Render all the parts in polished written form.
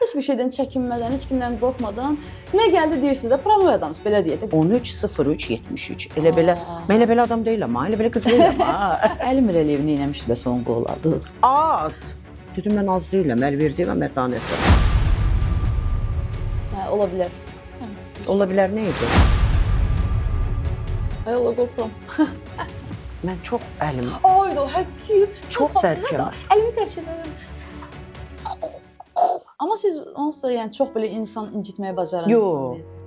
Heç bir şeydən çəkinmədən, heç kimdən qorxmadan nə gəldi deyirsiniz də, pravoy adamsınız, belə deyək də. 13.03.73. Elə belə, mən elə belə adam deyiləm ha, elə belə qız deyiləm ha. Əli Mirəliyev nə etmişdi bəs onun qolladınız? Az. Dedim mən az deyiləm, Əlverdiyevə mətanət. Hə, ola bilər. Ola bilər nə idi? Ay Allah, qorxuram. Mən çox əlim Ay da həqiqi. Çox bərkəm. Əlimi tərk edirəm. Amma siz onsuz da yəni çox belə insan incitməyə bacaran Yox. insan deyilsiniz.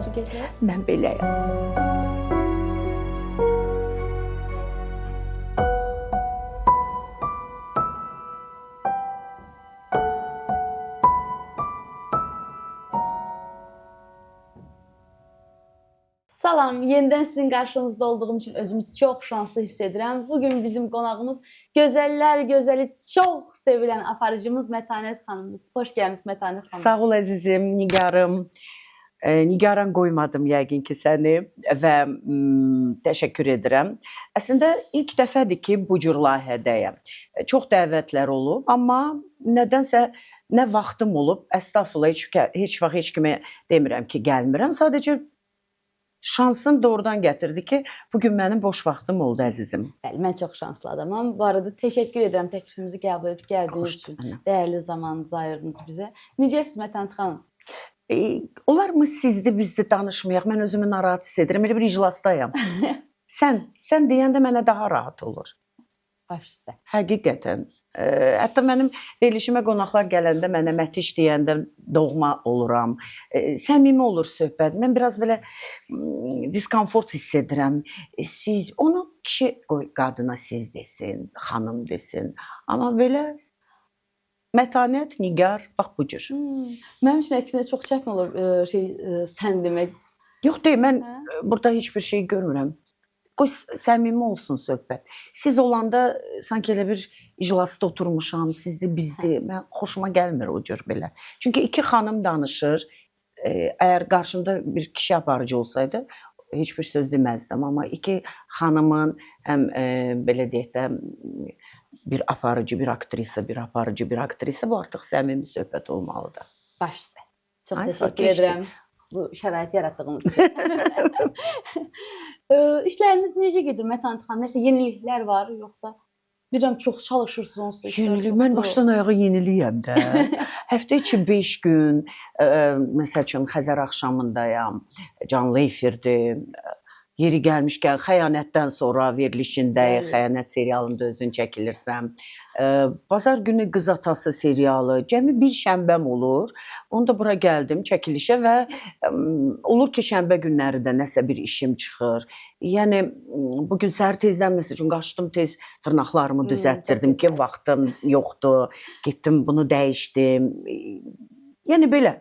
Su gətirək. Mən beləyəm. Salam, yenidən sizin qarşınızda olduğum üçün özümü çox şanslı hiss edirəm. Bugün bizim qonağımız gözəllər gözəli, çox sevilən aparıcımız Mətanət xanımdır. Xoş gəlmisiniz Mətanət xanım. Sağ ol əzizim, Nigarım. Nigaran qoymadım yəqin ki səni və təşəkkür edirəm. Əslində ilk dəfədir ki bu cür layihədəyəm. Çox dəvətlər olub, amma nədənsə nə vaxtım olub, əstəğfurullah, heç vaxt heç kimə demirəm ki gəlmirəm. Sadəcə şansın doğrudan gətirdi ki, bu gün mənim boş vaxtım oldu əzizim. Bəli, mən çox şanslı adamam. Bu arada təşəkkür edirəm təklifimizi qəbul edib gəldiyiniz Xoş üçün. gəlmə. Dəyərli zamanınızı ayırdınız bizə. Necəsiz Mətanət xanım? Olar mı sizdi bizdi danışmayaq? Mən özümü narahat hiss edirəm. Elə bir iclasdayam. Sən deyəndə mənə daha rahat olur. Baş üstə. Həqiqətən. Hətta mənim verilişimə qonaqlar gələndə mənə mətiş deyəndə doğma oluram. Səmimi olur söhbət. Mən biraz belə diskomfort hiss edirəm. Siz onu kişi qoy qadına siz desin, xanım desin. Amma belə mətanət, nigar, bax bu cür. Mənim üçün əksinə çox çətin olur sən demək. Yox deyil, mən Hə? burada heç bir şey görmürəm. Qoy səmimi olsun söhbət. Siz olanda sanki elə bir iclasda oturmuşam, sizdi, bizdi. Mən xoşuma gəlmir o cür belə. Çünki iki xanım danışır. Əgər qarşımda bir kişi aparıcı olsaydı, heç bir söz deməzdim. Amma iki xanımın həm belə deyək də bir aparıcı, bir aktrisa, bir aparıcı, bir aktrisa, bu artıq səmimi söhbət olmalıdır. Baş üstə. Çox Ay, sağ ol, təşəkkür keçdi. edirəm bu şəraiti yaratdığınız üçün. İşləriniz necə gedir Mətanət xanım? Nəsə yeniliklər var yoxsa bilirəm çox çalışırsınız onsuz da işlər Yenilik, mən çoxdur. başdan ayağa yeniliyəm də. Həftə içi 5 gün, məsəl üçün Xəzər axşamındayam, canlı efirdir. Yeri gəlmişkən Xəyanətdən sonra verilişindəyik, Bəli. Xəyanət serialında özün çəkilirsən. Bazar günü Qız Atası serialı, cəmi bir şənbəm olur. Onda bura gəldim çəkilişə və olur ki, şənbə günləri də nəsə bir işim çıxır. Yəni bu gün səhər tezdən məsəl üçün qaçdım tez dırnaqlarımı düzəltdirdim çox ki, gözəl. vaxtım yoxdur. Getdim bunu dəyişdim. Yəni belə.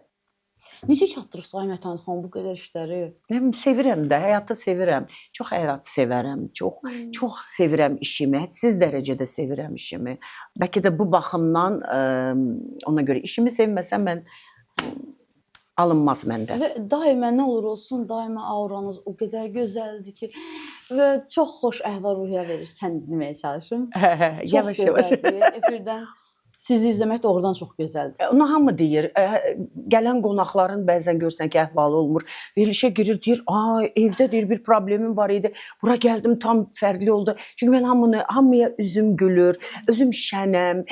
Necə çatdırırsınız ay Mətanət xanım bu qədər işləri? Nə bilim, sevirəm də, həyatı sevirəm. Çox həyatı sevərəm. Çox çox sevirəm işimi. Hədsiz dərəcədə sevirəm işimi. Bəlkə də bu baxımdan ona görə işimi sevməsəm mən alınmaz məndə. Və daima nə olur olsun, daima auranız o qədər gözəldir ki və çox xoş əhval-ruhiyyə verir. Sən deməyə çalışım. Çox Yavaş yavaş. gözəldir. Efirdən sizi izləmək doğrudan çox gözəldir. Onu hamı deyir. Gələn qonaqların bəzən görsən ki, əhvalı olmur. Verilişə girir, deyir, ay evdə deyir bir problemim var idi. Bura gəldim tam fərqli oldu. Çünki mən hamıya üzüm gülür, özüm şənəm.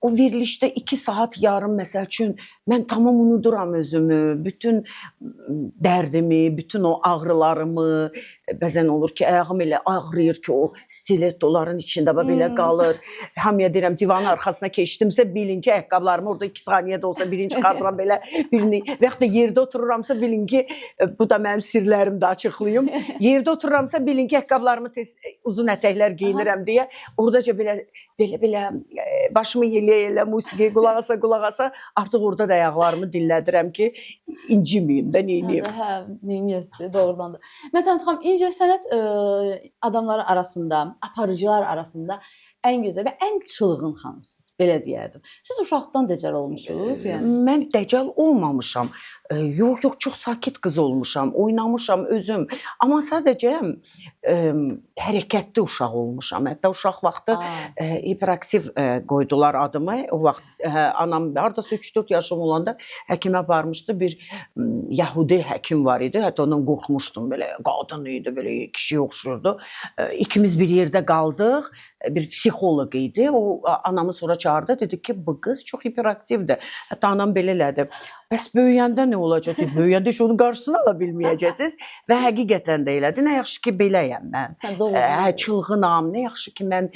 O verilişdə 2 saat yarım məsəl üçün mən tamam unuduram özümü, bütün dərdimi, bütün o ağrılarımı. Bəzən olur ki, ayağım elə ağrıyır ki, o stilettoların içində bax belə qalır. Hamıya deyirəm, divanın arxasına keçdimsə bilin ki, ayaqqabılarımı orada 2 saniyə də olsa birini çıxardıram belə, birini və yaxud da yerdə otururamsa bilin ki, bu da mənim sirlərimdir, açıqlayım. Yerdə otururamsa bilin ki, ayaqqabılarımı tez uzun ətəklər geyinirəm deyə oradaca belə belə belə başımı yeleyə-yelə musiqiyə qulaq asa qulaq asa artıq orada da ayaqlarımı dinlədirəm ki, inciməyim də, neyniyim. Hə, neyniyəsiz doğrudan da. Mətanət xanım, incəsənət adamları arasında, aparıcılar arasında Ən gözəl və ən çılğın xanımsınız, belə deyərdim. Siz uşaqdan dəcəl olmusunuz, yəni. Mən dəcəl olmamışam. Yox, yox, çox sakit qız olmuşam, oynamışam özüm. Amma sadəcə hərəkətli uşaq olmuşam. Hətta uşaq vaxtı hiperaktiv qoydular adımı. O vaxt anam hardasa 3-4 yaşım olanda həkimə aparmışdı. Bir yəhudi həkim var idi. Hətta ondan qorxmuşdum belə. Qadın idi, belə kişiyə oxşurdu. İkimiz bir yerdə qaldıq. Bir psixoloq idi. O anamı sonra çağırdı. Dedi ki, bu qız çox hiperaktivdir. Hətta anam belə elədi. Bəs böyüyəndə nə olacaq? Dedi, böyüyəndə heç onun qarşısını ala bilməyəcəksiniz. Və həqiqətən də elədi. Nə yaxşı ki, beləyəm mən. Hə, doğrudan. Hə, çılğınam. Nə yaxşı ki, mən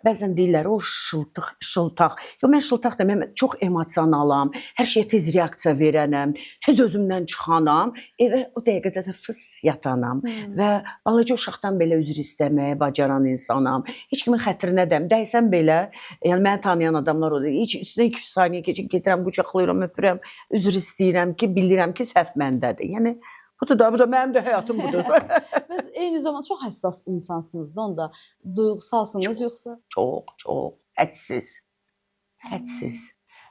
bəzən deyirlər o şıltıq, şıltaq. Yox, mən şıltaq deməm, mən çox emosionalam, hər şeyə tez reaksiya verənəm, tez özümdən çıxanam, evə o dəqiqədə də fıs yatanam və balaca uşaqdan belə üzr istəməyi bacaran insanam. Heç kimin xətrinə dəm, dəysəm belə, yəni məni tanıyan adamlar o deyir. Heç üstünə 2-3 saniyə keçir, gedirəm, qucaqlayıram, öpürəm, üzr istəyirəm ki, bilirəm ki, səhv məndədir. Yəni budur da, bu da mənim də həyatım budur. Bəs eyni zamanda çox həssas insansınız da onda. Duyğusalsınız yoxsa? Çox, çox hədsiz. Hədsiz.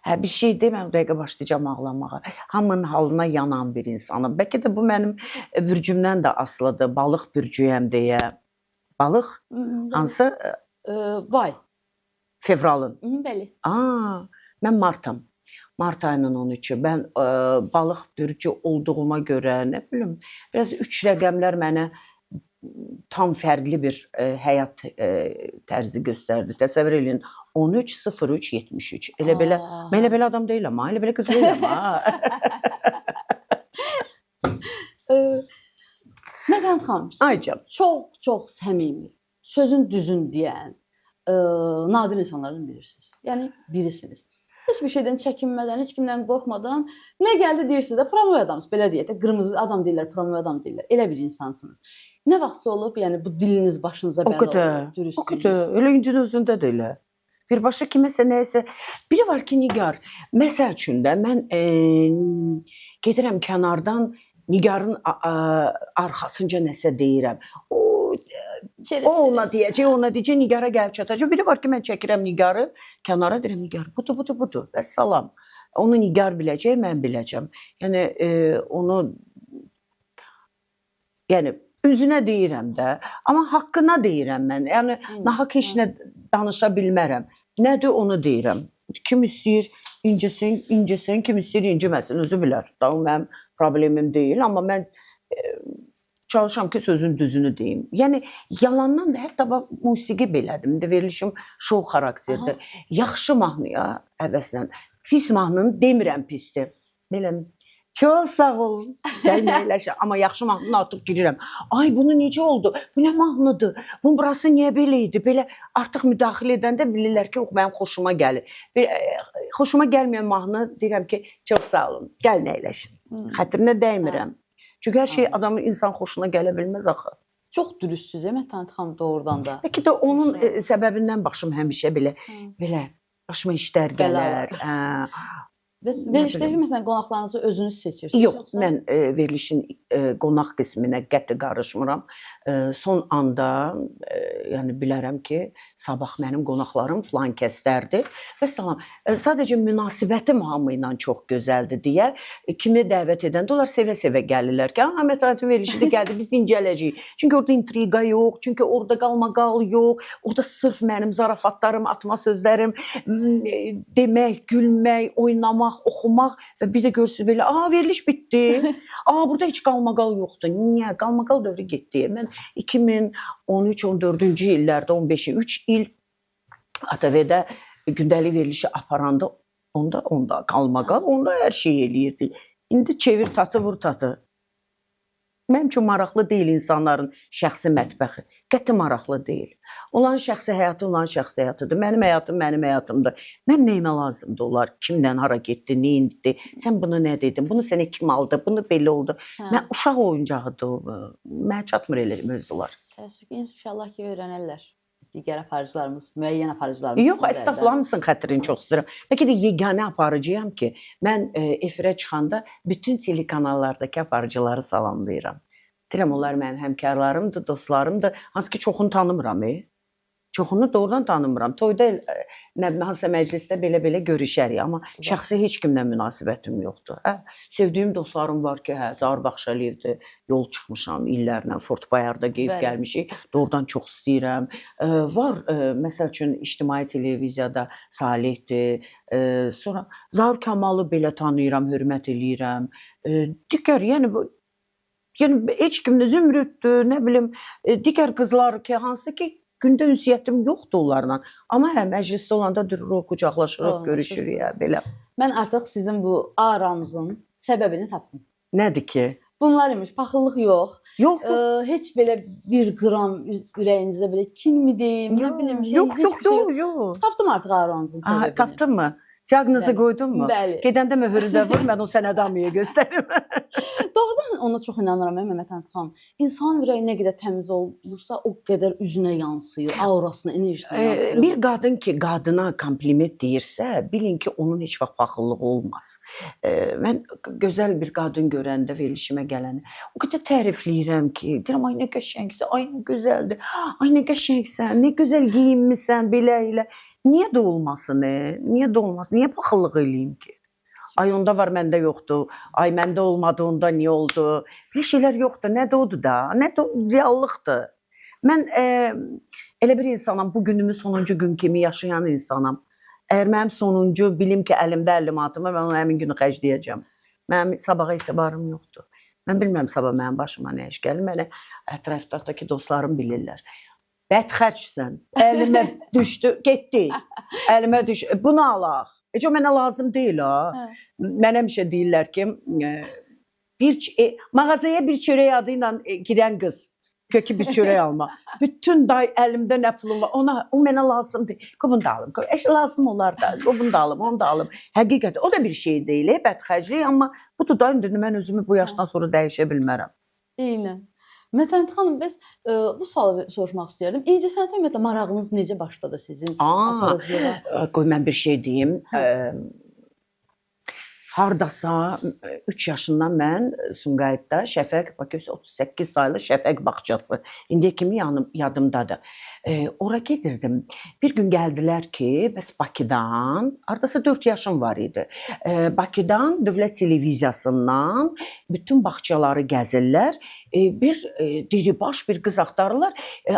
Hə, bir şey deməm, o dəqiqə başlayacağam ağlamağa. Hamının halına yanan bir insanam. Bəlkə də bu mənim bürcümdən də asılıdır. Balıq bürcüyəm deyə. Balıq hansı? Vay. Fevralın. Bəli. Mən Martam. Mart ayının 13-ü. Mən balıq bürcü olduğuma görə, nə bilim, biraz 3 rəqəmlər mənə tam fərqli bir həyat tərzi göstərdi. Təsəvvür eləyin, 13 03 73. Elə belə, mən elə belə adam deyiləm ha, elə belə qız deyiləm ha. Mətanət xanım, Ay canım. çox, çox səmimi, sözün düzün deyən nadir insanlardan bilirsiniz. Yəni birisiniz. Heç bir şeydən çəkinmədən, heç kimdən qorxmadan nə gəldi deyirsiniz də, promoy adamsınız, belə deyək də, qırmızı adam deyirlər, promoy adam deyirlər. Elə bir insansınız. Nə vaxtsa olub, yəni bu diliniz başınıza O bəla qədər, olub, dürüstlüyünüz. O qədər. Elə indinin özündə də elə. Birbaşa kiməsə nəyisə. Biri var ki, Nigar. Məsəl üçün də mən gedirəm kənardan Nigarın arxasınca nəsə deyirəm. O ona deyəcək, ona deyəcək, Nigara gəlib çatacaq. Biri var ki, mən çəkirəm Nigarı, kənara deyirəm, Nigar, budur, budur, budur. Vəssalam. Onu Nigar biləcək, mən biləcəm. Yəni onu yəni üzünə deyirəm də, amma haqqına deyirəm mən. Yəni nahaq heç nə danışa bilmərəm. Nədir onu deyirəm. Kim istəyir incisin, incisin, kim istəyir inciməsin, özü bilər. Da o mənim problemim deyil, amma mən çalışıram ki, sözün düzünü deyim. Yəni yalandan da hətta bax musiqi belədir. İndi verilişim şou xarakterdir. Yaxşı mahnıya həvəslə, pis mahnını demirəm pisdir. Belə çox sağ olun. Gəlin əyləşin. Amma yaxşı mahnını artıq girirəm. Ay bunu necə oldu? Bu nə mahnıdır? Bunun burası niyə belə idi? Belə artıq müdaxilə edəndə bilirlər ki, o mənim xoşuma gəlir. Bir xoşuma gəlməyən mahnı deyirəm ki, çox sağ olun. Gəlin əyləşin. Xətrinə dəymirəm. Çünki hər şey adamın insan xoşuna gələ bilməz axı. Çox dürüstsüz, Mətanət xanım doğrudan da. Bəlkə də onun səbəbindən başım həmişə belə belə başıma işlər gələr. Bəs verilişdəki məsələn qonaqlarınızı özünüz seçirsiniz? Yox, yoxsa? Mən verilişin qonaq qisminə qəti qarışmıram. Son anda yəni bilərəm ki, sabah mənim qonaqlarım filan kəslərdir. Və salam. Sadəcə münasibətim hamı ilə çox gözəldir deyə kimi dəvət edəndə onlar sevə-sevə gəlirlər ki, "Ha, Mətanətin verilişi də gəldi, biz dincələcəyik." Çünki orada intriqa yox, çünki orada qalmaqal yox, orada sırf mənim zarafatlarım, atma sözlərim, demək, gülmək, oynamaq, oxumaq və bir də görürsünüz belə, "Aa, veriliş bitdi. Aa, burada heç qalmaqal yoxdur." Niyə? Qalmaqal dövrü getdi. Mən 2013-14-cü illərdə 15-i 3 il ATV-də gündəlik verilişi aparanda onda qalmaqal, onda hər şey eləyirdi. İndi çevir tatı, vur tatı. Mənim üçün maraqlı deyil insanların şəxsi mətbəxi. Qəti maraqlı deyil. Onların şəxsi həyatı, onların şəxsi həyatıdır. Mənim həyatım, mənim həyatımdır. Mən nəyimə lazımdır onlar? Kimlə hara getdi, nə etdi? Sən bunu nə dedin? Bunu sənə kim aldı? Bunu belə oldu. Hə. Mən uşaq oyuncağıdır o. Mənə çatmır elə mövzular. Təəssüf ki, inşallah ki, öyrənərlər. Digər aparıcılarımız, müəyyən aparıcılarımız. Yox, estağfurullah, hamısının xətrini çox istəyirəm. Bəlkə də yeganə aparıcıyam ki, mən efirə çıxanda bütün telekanallardakı aparıcıları salamlayıram. Deyirəm, onlar mənim həmkarlarımdır, dostlarımdır. Hansı ki, çoxunu tanımıram. Çoxunu doğrudan tanımıram. Toyda nə bilim hansısa məclisdə belə-belə görüşərik, amma şəxsi heç kimlə münasibətim yoxdur. Hə, sevdiyim dostlarım var ki, hə, Zaur Baxşəliyevdir. Yol çıxmışam illərlə Fort Boyarda geyib gəlmişik. Doğrudan çox istəyirəm. Var, məsəl üçün ictimai televiziyada Salihdir. Sonra Zaur Kamalı belə tanıyıram, hörmət eləyirəm. Digər, yəni bu yəni heç kimlə Zümrüddür, nə bilim, digər qızlar ki, hansı ki gündə ünsiyyətim yoxdur onlarla. Amma hə, məclisdə olanda dururuq, qucaqlaşırıq, görüşürük, hə, belə. Mən artıq sizin bu aranızın səbəbini tapdım. Nədir ki? Bunlar imiş, paxıllıq yox. Yox, Heç belə bir qram ürəyinizdə belə kin mi deyim, nə bilim şey, yox, heç yox, bir şey yox, yox. Tapdım artıq aranızın səbəbini. Aha, tapdın mı? Diaqnozu Bəli. qoydun mu? Bəli. Gedəndə möhürü də vur, mən o sənədi hamıya göstərim. Doğrudan ona çox inanıram Məmmətənd xanım. İnsan ürəyi nə qədər təmiz olursa, o qədər üzünə yansıyır, aurasına, enerjisinə yansıyır. Bir qadın ki, qadına kompliment deyirsə, bilin ki, onun heç vaxt paxıllığı olmaz. Mən gözəl bir qadın görəndə, verilişimə gələni, o qədər tərifləyirəm ki, deyirəm, ay nə qəşəngsən, ay nə gözəldir, ay nə qəşəngsən, nə gözəl geyinmisən, belə elə. Niyə də olmasın, niyə də olmasın, niyə paxıllıq eləyim ki? Ay onda var, məndə yoxdur. Ay məndə olmadı, onda niyə oldu? Bir şeylər yoxdur. Nə də odur da, nə də reallıqdır. Mən elə bir insanam, bu günümü sonuncu gün kimi yaşayan insanam. Əgər mənim sonuncu bilim ki, əlimdə 50 manatım var, mən onu həmin günü xərcləyəcəm. Mənim sabaha etibarım yoxdur. Mən bilmirəm sabah mənim başıma nə iş gəlir. Mənə ətrafdakı dostlarım bilirlər. Bədxərcsən, əlimə düşdü, getdi. Əlimə düşdü, bunu alaq. Heç o mənə lazım deyil ha. Hə. Mənə həmişə deyirlər ki, mağazaya bir çörək adı ilə girən qız, kökü bir çörək alma. Bütün day əlimdə nə pulum var, ona, o mənə lazım deyil. Qoy bunu da alım, qoy, lazım olar da, qoy bunu da alım, onu da alım. Həqiqətən, o da bir şey deyil, bədxərclik, amma bu da indi mən özümü bu yaşdan sonra dəyişə bilmərəm. Eynən. Məmmətənd xanım, bəs bu sualı soruşmaq istəyirdim. İncəsənətə ümumiyyətlə marağınız necə başladı sizin aparıcılığa? Qoy mən bir şey deyim. Hardasa 3 yaşından mən Sumqayıtda Şəfəq, Bakı 38 saylı Şəfəq bağçası. İndiyə kimi yadımdadır. Ora gedirdim. Bir gün gəldilər ki, bəs Bakıdan, hardasa 4 yaşım var idi. Bakıdan, dövlət televiziyasından bütün bağçaları gəzirlər. Bir diribaş bir qız axtarırlar.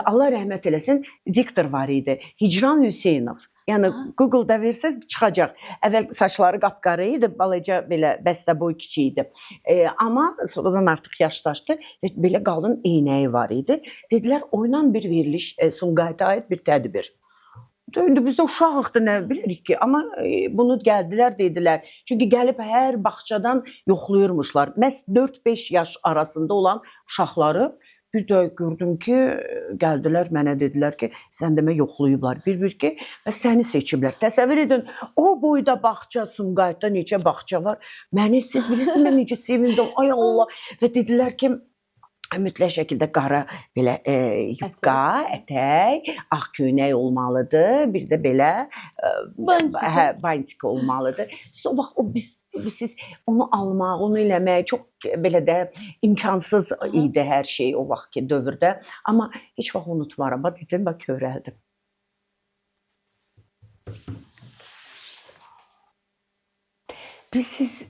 Allah rəhmət eləsin, diktor var idi. Hicran Hüseynov. Yəni Google-da versəz çıxacaq. Əvvəl saçları qapqara idi, balaca belə bəstə boy kiçik idi. Amma sonradan artıq yaşlaşdı və belə qalın eynəyi var idi. Dedilər, oynan bir veriliş, Sumqayıta aid bir tədbir. İndi biz də uşağıqdır, nə bilirik ki, amma bunu gəldilər, dedilər. Çünki gəlib hər bağçadan yoxlayırmışlar. Məhz 4-5 yaş arasında olan uşaqları bir də gördüm ki, gəldilər mənə dedilər ki, sən demə yoxlayıblar. Bir-bir ki, və səni seçiblər. Təsəvvür edin, o boyda bağça, Sumqayıtda neçə bağça var. Məni, siz bilirsiniz, mən necə sevindim, ay Allah. Və dedilər ki, mütləq şəkildə qara belə yubka, ətək, ağ köynək olmalıdır, bir də belə bantika olmalıdır. O vaxt o biz onu almaq, onu eləmək çox belə də imkansız idi hər şey o vaxtki dövrdə. Amma heç vaxt unutmaram. Bax dedim, bax kövrəldim. Bilirsiniz,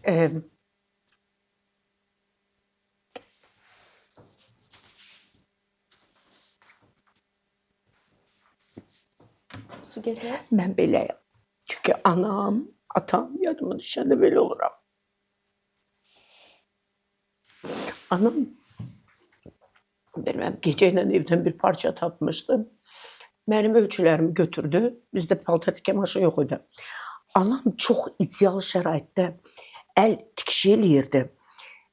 Su gətirək. Mən beləyəm. Çünki anam, atam yadıma düşəndə belə oluram. Anam benim gecə ilə evdən bir parça tapmışdı. Mənim ölçülərimi götürdü. Bizdə paltar tikə maşın yox idi. Anam çox ideal şəraitdə əl tikişi eləyirdi.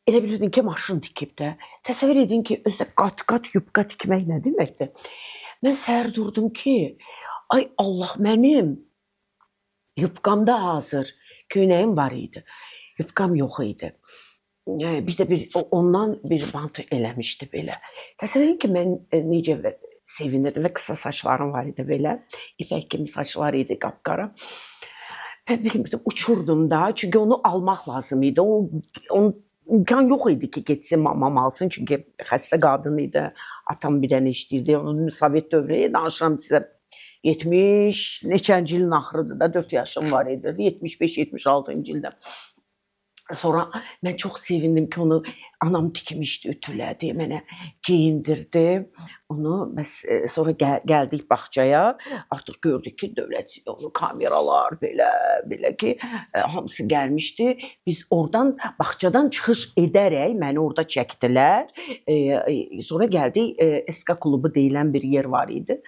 Elə bilirdin ki, maşın tikib də. Təsəvvür edin ki, özdə qat-qat yubka tikmək nə deməkdir? Mən səhər durdum ki, ay Allah, mənim yubkamda hazır köynəyim var idi. Yubkam yox idi. Bir də ondan bir bant eləmişdi belə. Təsəvvür edin ki, mən necə sevinirdim və qısa saçlarım var idi belə. İpək kimi saçlar idi, qapqara. Mən bilmirdim, uçurdum da. Çünki onu almaq lazım idi. Onun imkan yox idi ki, getsin mamam alsın. Çünki xəstə qadın idi. Atam bir dənə işləyirdi. Onun Sovet dövrü danışıram sizə. 70 neçənci ilin axırıdır da 4 yaşım var idi. 75-76-cı ildə. Sonra mən çox sevindim ki, onu anam tikmişdi, ütülədi, mənə geyindirdi. Onu bəs sonra gəldik bağçaya. Artıq gördük ki, dövlət onu kameralar belə belə ki, hamısı gəlmişdi. Biz oradan bağçadan çıxış edərək məni orada çəkdilər. Sonra gəldik, SK klubu deyilən bir yer var idi.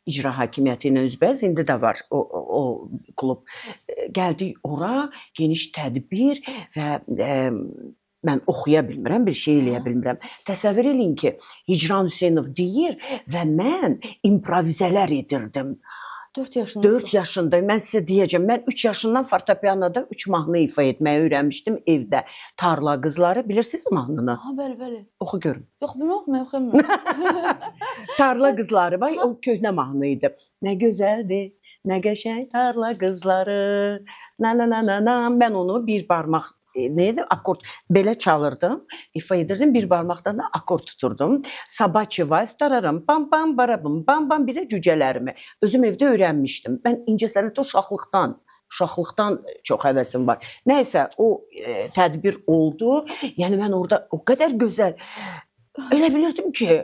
İcra hakimiyyəti ilə üzbəüz indi də var o klub. Gəldik ora, geniş tədbir və mən oxuya bilmirəm, bir şey eləyə bilmirəm. Təsəvvür eləyin ki, Hicran Hüseynov deyir və mən improvizələr edirdim. 4 yaşında. 4 yaşında, mən sizə deyəcəm, mən 3 yaşından fortepianoda 3 mahnı ifa etməyi öyrənmişdim evdə. Tarla qızları, bilirsiniz mahnını? Ha, bəli, bəli. Oxu görüm. Yox, bilmirəm, mən oxuyamıram. Tarla qızları, bax o köhnə mahnı idi. Nə gözəldir, nə qəşəng tarla qızları. Na na na na na. Mən onu bir barmaq nə idi? Akord belə çalırdım, ifa edirdim, bir barmaqdan da akord tuturdum. Sabaçı vals tararam, pam pam barabım, pam pam bir də cücələrimi. Özüm evdə öyrənmişdim. Mən incəsənətə uşaqlıqdan çox həvəsim var. Nəysə o tədbir oldu. Yəni mən orada o qədər gözəl elə bilirdim ki,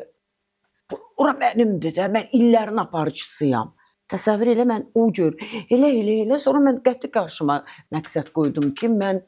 ora mənimdir də, mən illərin aparıcısıyam. Təsəvvür elə mən o cür, elə sonra mən qəti qarşıma məqsəd qoydum ki, mən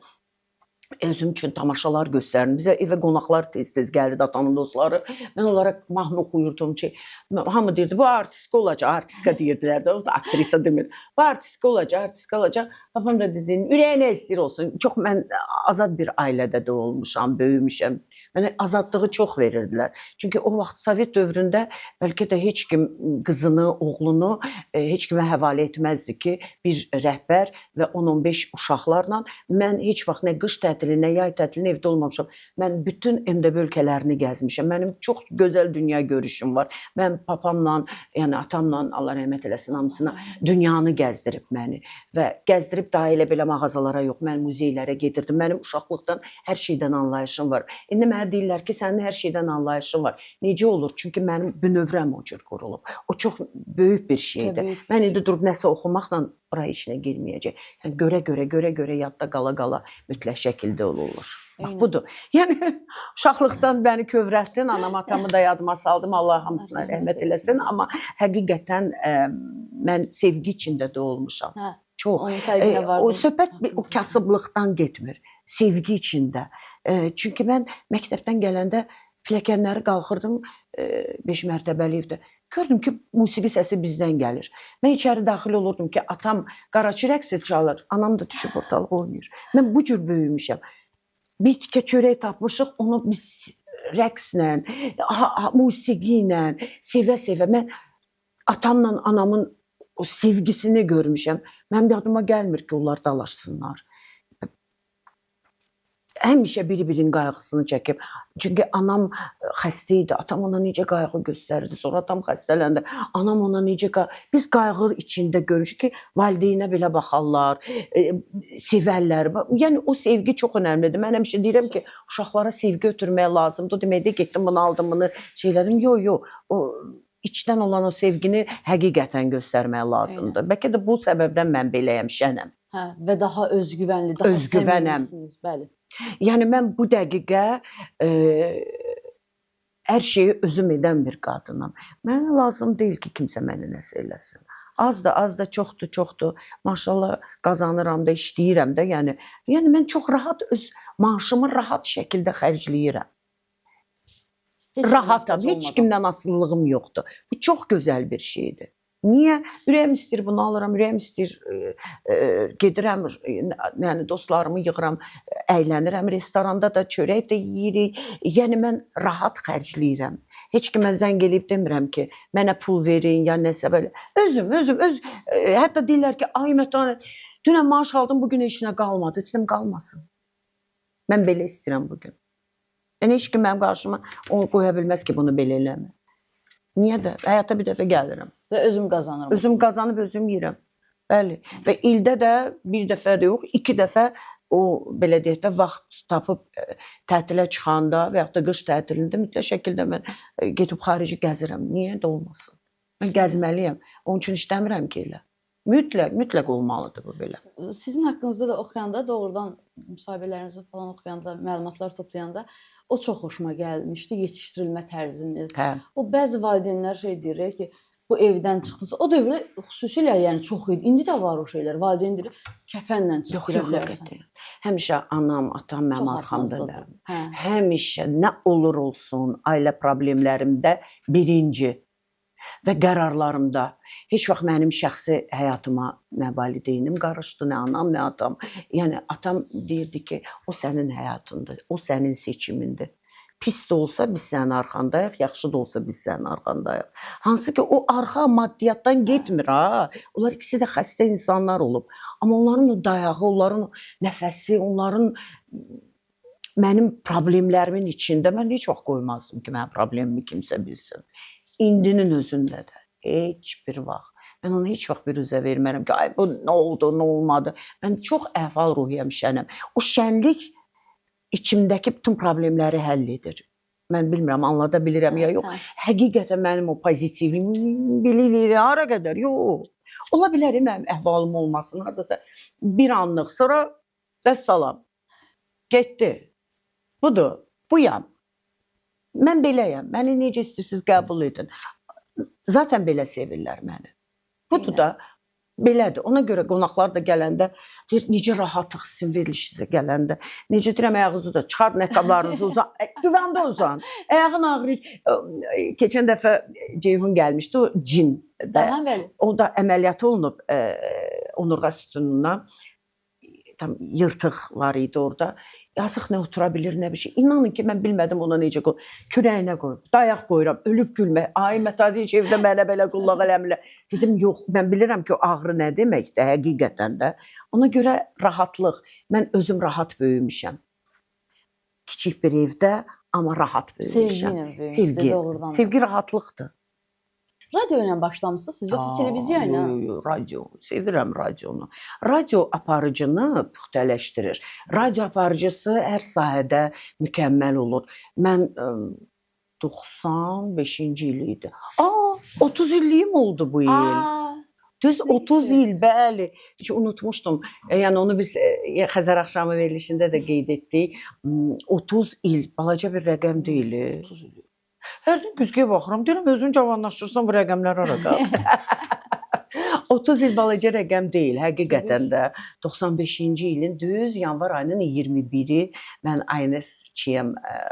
özüm üçün tamaşalar göstərirdim. Bizə evə qonaqlar tez-tez gəlirdi, atamın dostları. Mən onlara mahnı oxuyurdum ki, hamı deyirdi, bu artistka olacaq, artistka deyirdilər də, o da aktrisa demir. Bu artistka olacaq, artistka olacaq. Babam da dedi, ürəyi nə istəyir olsun. Çox mən azad bir ailədə də olmuşam, böyümüşəm. Mənə azadlığı çox verirdilər. Çünki o vaxt Sovet dövründə bəlkə də heç kim qızını, oğlunu heç kimə həvalə etməzdi ki, bir rəhbər və 10-15 uşaqlarla mən heç vaxt nə qış tətili, nə yay tətilini evdə olmamışam. Mən bütün MDB ölkələrini gəzmişəm. Mənim çox gözəl dünya görüşüm var. Mən papamla, yəni atamla, Allah rəhmət eləsin hamısına, dünyanı gəzdirib məni və gəzdirib daha elə belə mağazalara yox, mən muzeylərə gedirdim. Mənim uşaqlıqdan hər şeydən anlayışım var. İndi mənə deyirlər ki, sənin hər şeydən anlayışın var. Necə olur? Çünki mənim bünövrəm o cür qurulub. O çox böyük bir şeydir. Təbii. Mən indi durub nəsə oxumaqla bura işinə girməyəcək. Sən görə-görə yadda qala-qala mütləq şəkildə olur. Bax Eynən. budur. Yəni uşaqlıqdan məni kövrəltdin, anam atamı da yadıma saldım. Allah hamısına rəhmət eləsin. Amma həqiqətən mən sevgi içində də olmuşam. Hə, Çox. onun fərqinə vardım. O söhbət o kasıblıqdan getmir. Sevgi içində. Çünki mən məktəbdən gələndə pilləkənləri qalxırdım 5 mərtəbəli evdə. Gördüm ki, musiqi səsi bizdən gəlir. Mən içəri daxil olurdum ki, atam qaraçı rəqsi çalır, anam da düşüb ortalığa oynayır. Mən bu cür böyümüşəm. Bir tikə çörək tapmışıq, onu biz rəqslə, musiqi ilə, sevə-sevə. Mən atamla anamın o sevgisini görmüşəm. Mənim yadıma gəlmir ki, onlar dalaşsınlar. Həmişə biri-birinin qayğısını çəkib. Çünki anam xəstə idi, atam ona necə qayğı göstərirdi. Sonra atam xəstələndi. Anam ona necə biz qayğı içində görürük ki, valideynə belə baxarlar, sevərlər. Yəni o sevgi çox önəmlidir. Mən həmişə deyirəm ki, uşaqlara sevgi ötürmək lazımdır. O demək deyil, getdim bunu aldım, bunu şeylədim. Yox, yox. O içdən olan o sevgini həqiqətən göstərmək lazımdır. Bəlkə də bu səbəbdən mən beləyəm, şənəm. Hə, və daha özgüvənli, daha Özgüvənəm. səmimisiniz, bəli. Yəni mən bu dəqiqə hər şeyi özüm edən bir qadınam. Mənə lazım deyil ki, kimsə mənə nəsə eləsin. Az da, az da, çoxdur, çoxdur. Maşallah qazanıram da, işləyirəm də. Yəni mən çox rahat öz maaşımı rahat şəkildə xərcləyirəm. Heç Rahatam, heç kimdən asılılığım yoxdur. Bu çox gözəl bir şeydir. Niyə? Ürəyim istəyir bunu alıram, ürəyim istəyir gedirəm, yəni dostlarımı yığıram, əylənirəm, restoranda da çörək də yeyirik. Yəni mən rahat xərcləyirəm. Heç kimə zəng eləyib demirəm ki, mənə pul verin ya nəsə belə. Özüm, hətta deyirlər ki, ay Mətanət, dünən maaş aldım, bu gün heç nə qalmadı. Dedim, qalmasın. Mən belə istəyirəm bu gün. Yəni heç kim mənim qarşıma onu qoya bilməz ki, bunu belə eləmə. Niyə də? Həyata bir dəfə gəlirəm. Və özüm qazanıram. Özüm qazanıb özüm yeyirəm. Bəli. Və ildə də bir dəfə də yox, 2 dəfə o belə deyək də vaxt tapıb tətilə çıxanda və yaxud da qış tətilində mütləq şəkildə mən gedib xarici gəzirəm. Niyə də olmasın? Mən gəzməliyəm. Onun üçün işləmirəm ki elə. Mütləq, mütləq olmalıdır bu belə. Sizin haqqınızda da oxuyanda, doğrudan müsahibələrinizi falan oxuyanda, məlumatlar toplayanda o çox xoşuma gəlmişdi, yetişdirilmə tərziniz. Hə. O bəzi valideynlər şey deyir ki, bu evdən çıxdınsa, o dövrdə xüsusilə yəni çox idi. İndi də var o şeylər. Valideyn deyir, kəfənlə çıx Yox, girə yox, bilərsən. qətiyyən. Həmişə anam, atam mənim Çox arxamdadır. arxanızdadır. Hə. Həmişə nə olur olsun ailə problemlərimdə birinci və qərarlarımda heç vaxt mənim şəxsi həyatıma nə valideynim qarışdı, nə anam, nə atam. Yəni atam deyirdi ki, o sənin həyatındır, o sənin seçimindir. Pis də olsa biz sənin arxandayıq, yaxşı da olsa biz sənin arxandayıq. Hansı ki o arxa maddiyyatdan getmir ha. Onlar ikisi də xəstə insanlar olub. Amma onların o dayağı, onların o nəfəsi, onların mənim problemlərimin içində mən heç vaxt qoymazdım ki, mənim problemimi kimsə bilsin. İndinin özündə də heç bir vaxt. Mən onu heç vaxt biruzə vermərəm ki, ay bu nə oldu, nə olmadı. Mən çox əhval-ruhiyyəm şənəm. O şənlik içimdəki bütün problemləri həll edir. Mən bilmirəm, anlada bilirəm ya yox. Hə. Həqiqətən mənim o pozitivim bilirik hara qədər? Yox. Ola bilər mənim əhvalım olmasın hardasa bir anlıq sonra vəssalam. Getdi. Budur. Buyam. Mən beləyəm. Məni necə istəyirsiniz qəbul edin. Zaten belə sevirlər məni. Budur da belədir. Ona görə qonaqlar da gələndə deyir, necə rahatlıq sizin verilişinizə gələndə. Necə deyirəm, ayağınızı da çıxardın, ayaqqabılarınızı uzan. Divanda uzan. Ayağın ağrıyır. Keçən dəfə Ceyhun gəlmişdi, o cin də. Aha, bəli. O da əməliyyat olunub onurğa sütununa. Tam yırtıq var idi orada. Yazıq nə otura bilir, nə bir şey. İnanın ki, mən bilmədim ona necə qoy. Kürəyinə qoyub, dayaq qoyuram, ölüb gülmək. Ay Mətadi, heç evdə mənə belə qulluq eləmirlər. Dedim, yox, mən bilirəm ki, o ağrı nə deməkdir həqiqətən də. Ona görə rahatlıq. Mən özüm rahat böyümüşəm. Kiçik bir evdə, amma rahat böyümüşəm. Sevgi ilə böyümüşsünüz, Sevgi. doğrudan da. Sevgi rahatlıqdır. Radio ilə başlamısınız siz yoxsa televiziya ilə? Yox, yox, radio. Sevirəm radionu. Radio aparıcını püxtələşdirir. Radio aparıcısı hər sahədə mükəmməl olur. Mən 95-ci il idi. 30 illiyim oldu bu il. Düz nə 30 gözəl. il, bəli. Heç unutmuşdum. Yəni onu biz Xəzər axşamı verilişində də qeyd etdik. 30 il balaca bir rəqəm deyil. 30 il. Hər gün güzgüyə baxıram, deyirəm özünü cavanlaşdırsan bu rəqəmlər hara qalır? 30 il balaca rəqəm deyil, həqiqətən də 95-ci ilin düz yanvar ayının 21-i mən INS ÇM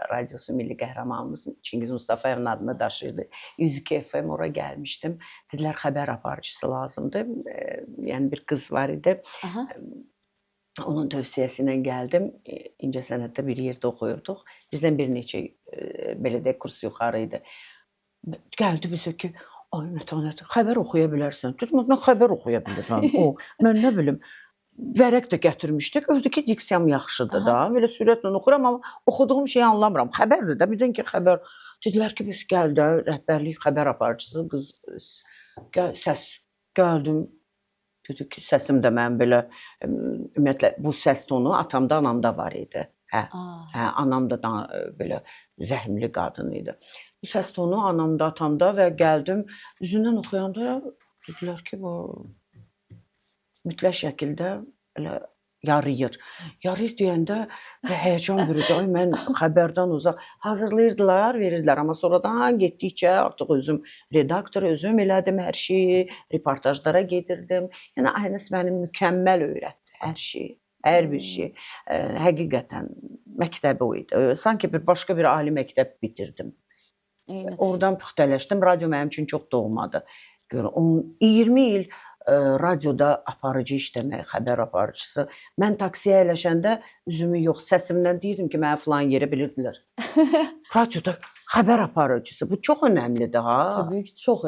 radiosu milli qəhrəmanımız Çingiz Mustafayevin adını daşıyırdı. 102 FM ora gəlmişdim. Dedilər xəbər aparıcısı lazımdır. Yəni bir qız var idi. Aha. Onun tövsiyəsi ilə gəldim. İncəsənətdə bir yerdə oxuyurduq. Bizdən bir neçə belə deyək kurs yuxarı idi. Gəldi bizə ki, ay Mətanət, xəbər oxuya bilərsən. Dedim, mən xəbər oxuya bilirəm. O, mən nə bilim. Vərəq də gətirmişdik. Gördü ki, diksiyam yaxşıdır da. Belə sürətlə oxuyuram, amma oxuduğum şeyi anlamıram. Xəbərdir də, birdən ki, xəbər. Dedilər ki, bəs gəl də, rəhbərlik xəbər aparıcısı qız, gəl, səs. Gəldim. Dedi ki, səsim də mənim belə, ümumiyyətlə, bu səs tonu atamda, anamda var idi. Hə. Hə, anam da belə zəhmli qadın idi. Bu səs tonu anamda, atamda və gəldim, üzündən oxuyanda dedilər ki, bu mütləq şəkildə elə yarıyır. Yarıyır deyəndə və həyəcan bürüdü. Ay, mən xəbərdən uzaq. Hazırlayırdılar, verirdilər. Amma sonradan getdikcə artıq özüm redaktor, özüm elədim hər şeyi, reportajlara gedirdim. Yəni INS məni mükəmməl öyrətdi hər şeyi, hər bir şey. Həqiqətən məktəbi o idi. Sanki bir başqa bir ali məktəb bitirdim. Oradan püxtələşdim. Radio mənim üçün çox doğmadı. Gör, 20 il radioda aparıcı işləmək, xəbər aparıcısı. Mən taksiyə əyləşəndə üzümü yox, səsimdən deyirdim ki, mənə filan yerə bilirdilər. Radioda xəbər aparıcısı. Bu çox önəmlidir ha. Təbii ki, çox.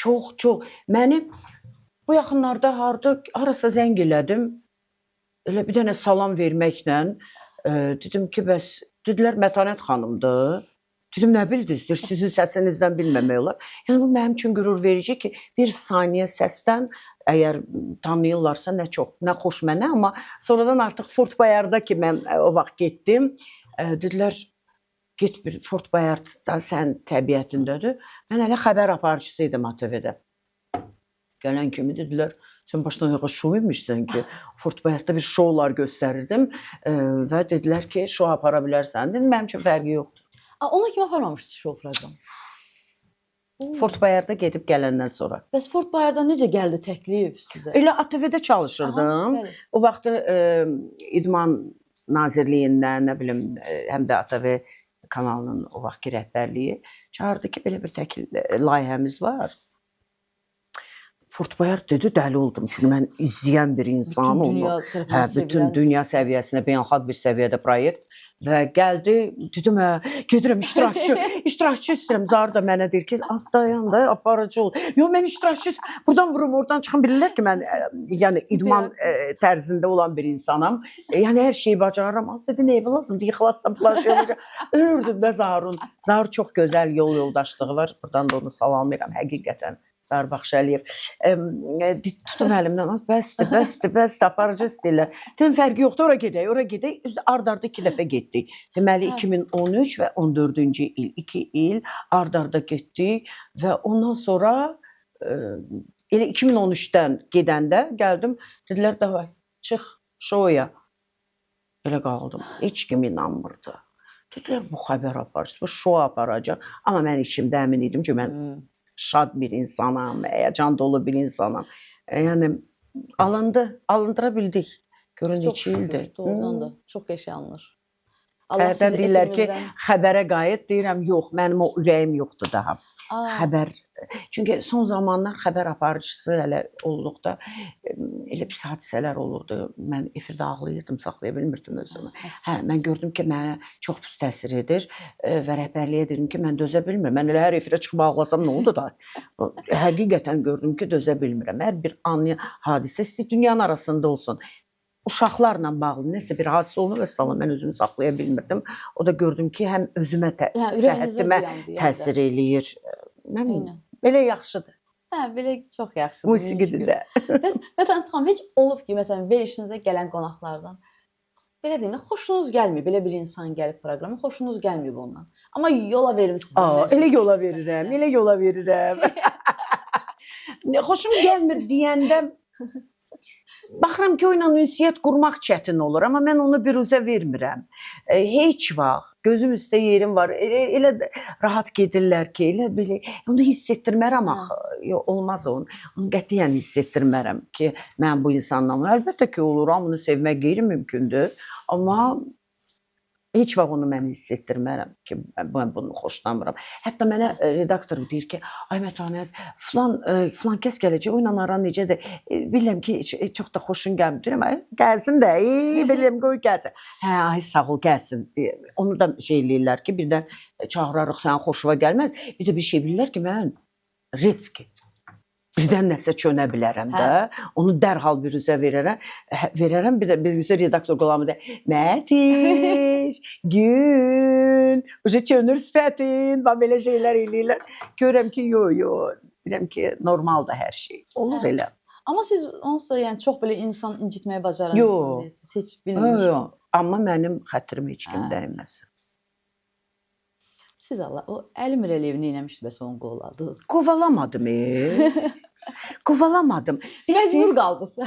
Çox, çox. Məni bu yaxınlarda harasa zəng elədim. Elə bir dənə salam verməklə dedim ki, bəs dedilər Mətanət xanımdır. Dedim, nə bildiniz? Deyir, sizin səsinizdən bilməmək olar. Yəni, bu mənim üçün qürur verici ki, bir saniyə səsdən əgər tanıyırlarsa nə çox, nə xoş mənə, amma sonradan artıq Fort Boyarda ki, mən o vaxt getdim, dedilər, Get bir Fort Boyardda sən təbiətindədir. Mən hələ xəbər aparıcısı idim ATV-də. Gələn kimi dedilər, sən başdan ayağa şou imişsən ki, Fort Boyardda bir şoular göstərirdim və dedilər ki, şou apara bilərsən. Dedim, mənim üçün fərqi yoxdur. A, ona kimi aparmamışdı şou proqram. Fort Boyarda gedib gələndən sonra. Bəs Fort Boyarddan necə gəldi təklif sizə? Elə ATV-də çalışırdım. Aha, bəli. O vaxtı İdman Nazirliyindən, nə bilim, həm də ATV kanalının o vaxtki rəhbərliyi çağırdı ki, belə bir layihəmiz var. Fort Boyard dedi, dəli oldum. Çünki mən izləyən bir insanım Bütün onu. dünya tərəfindən Hə, bütün sevilən. dünya səviyyəsinə, beynəlxalq bir səviyyədə proyekt və gəldi, dedim, hə, gedirəm iştirakçı, iştirakçı istəyirəm. Zar da mənə deyir ki, az dayan da aparıcı ol. Yox, mən iştirakçı, buradan vurum, oradan çıxım. Bilirlər ki, mən yəni idman tərzində olan bir insanam. Yəni hər şeyi bacarıram. Az dedi, nə lazımdır, yıxılasam falan şey olacaq. Ölürdüm də Zarun. Zar çox gözəl yol yoldaşlığı var. Buradan da onu salamlayıram həqiqətən. Zar Baxşəliyev. Tutun əlimdən, az bəsdir, bəsdir, bəsdir, aparıcı istəyirlər. Dedim, fərqi yoxdur, ora gedək, ora gedək. Özü ard-arda 2 dəfə getdik. Deməli, 2013 və 14-cü il, 2 il ard-arda getdik və ondan sonra elə 2013-dən gedəndə gəldim, dedilər, davay, çıx şouya. Belə qaldım. Heç kim inanmırdı. Dedilər, bu xəbər aparıcı, bu şou aparacaq. Amma mən içimdə əmin idim ki, mən şad bir insanam, həyəcan dolu bir insanam. Yəni alındı, alındıra bildik. Görün Çox neçə şükür, ildir. Doğrudan da çox qəşəng alınır. Allah Hərdən sizi deyirlər ki, efirimizdən- xəbərə qayıt, deyirəm, yox, mənim o ürəyim yoxdur daha. Aa, Xəbər, çünki son zamanlar xəbər aparıcısı hələ olduqda elə pis hadisələr olurdu. Mən efirdə ağlayırdım, saxlaya bilmirdim özümü. Hə, mən gördüm ki, mənə çox pis təsir edir və rəhbərliyə dedim ki, mən dözə bilmirəm. Mən elə hər efirə çıxıb ağlasam nə oldu da? Həqiqətən gördüm ki, dözə bilmirəm. Hər bir ani hadisə istəyir dünyanın arasında olsun. Uşaqlarla bağlı nəsə bir hadisə oldu və salam, mən özümü saxlaya bilmirdim. O da gördüm ki, həm özümə, Hə, ürəyinizə səhhətimə ziyandır, yəni də. təsir eləyir. Nə bilim, Eynən. belə yaxşıdır. Hə, belə çox yaxşıdır. min Musiqidir şükür. də. Bəs Vətən xanım, heç olub ki, məsələn, verilişinizə gələn qonaqlardan belə deyim də, xoşunuz gəlmir, belə bir insan gəlib proqrama, xoşunuz gəlməyib ondan. Amma yola vermisiniz. Aa, elə yola verirəm, elə yola verirəm. Xoşum gəlmir deyəndə baxıram ki, o ilə ünsiyyət qurmaq çətin olur, amma mən onu büruzə vermirəm. Heç vaxt gözüm üstə yerim var. Elə rahat gedirlər ki, elə belə onu hiss etdirmərəm axı. Yox, olmaz onu. Onu qətiyyən hiss etdirmərəm ki, mən bu insanla. Əlbəttə ki, olur, hamını sevmək qeyri-mümkündür. Amma heç vaxt onu mən hiss etdirmərəm ki, mən bunu xoşlamıram. Hətta mənə redaktorum deyir ki, ay Mətanət, filan kəs gələcək, o ilə aran necədir? Bilirəm ki, çox da xoşun gəlmir. Deyirəm, ay, gəlsin də, bilirəm, qoy gəlsin. Hə, ay sağ ol, gəlsin. Onu da şey eləyirlər ki, birdən çağırarıq, sənin xoşuna gəlməz. Bir də bir şey bilirlər ki, mən risk. Birdən nəsə çönə bilərəm də. Onu dərhal büruzə verərəm. Verərəm bir də büruzə redaktor qolamı da. Mətiş, Gül, uca çönür sifətin, bax belə şeylər eləyirlər. Görürəm ki, yo, yo, bilirəm ki, normaldır hər şey. Olur elə. Amma siz onsuz da yəni çox belə insan incitməyə bacaran Yo. insan deyilsiniz. Heç bilmir. Yox, amma mənim xətrimə heç kim dəyməsin. Siz Allah, o Əli Mirəliyev nə etmişdi bəs onu qovaladınız? Kovalamadım. Kovalamadım. Məcbur qaldınız.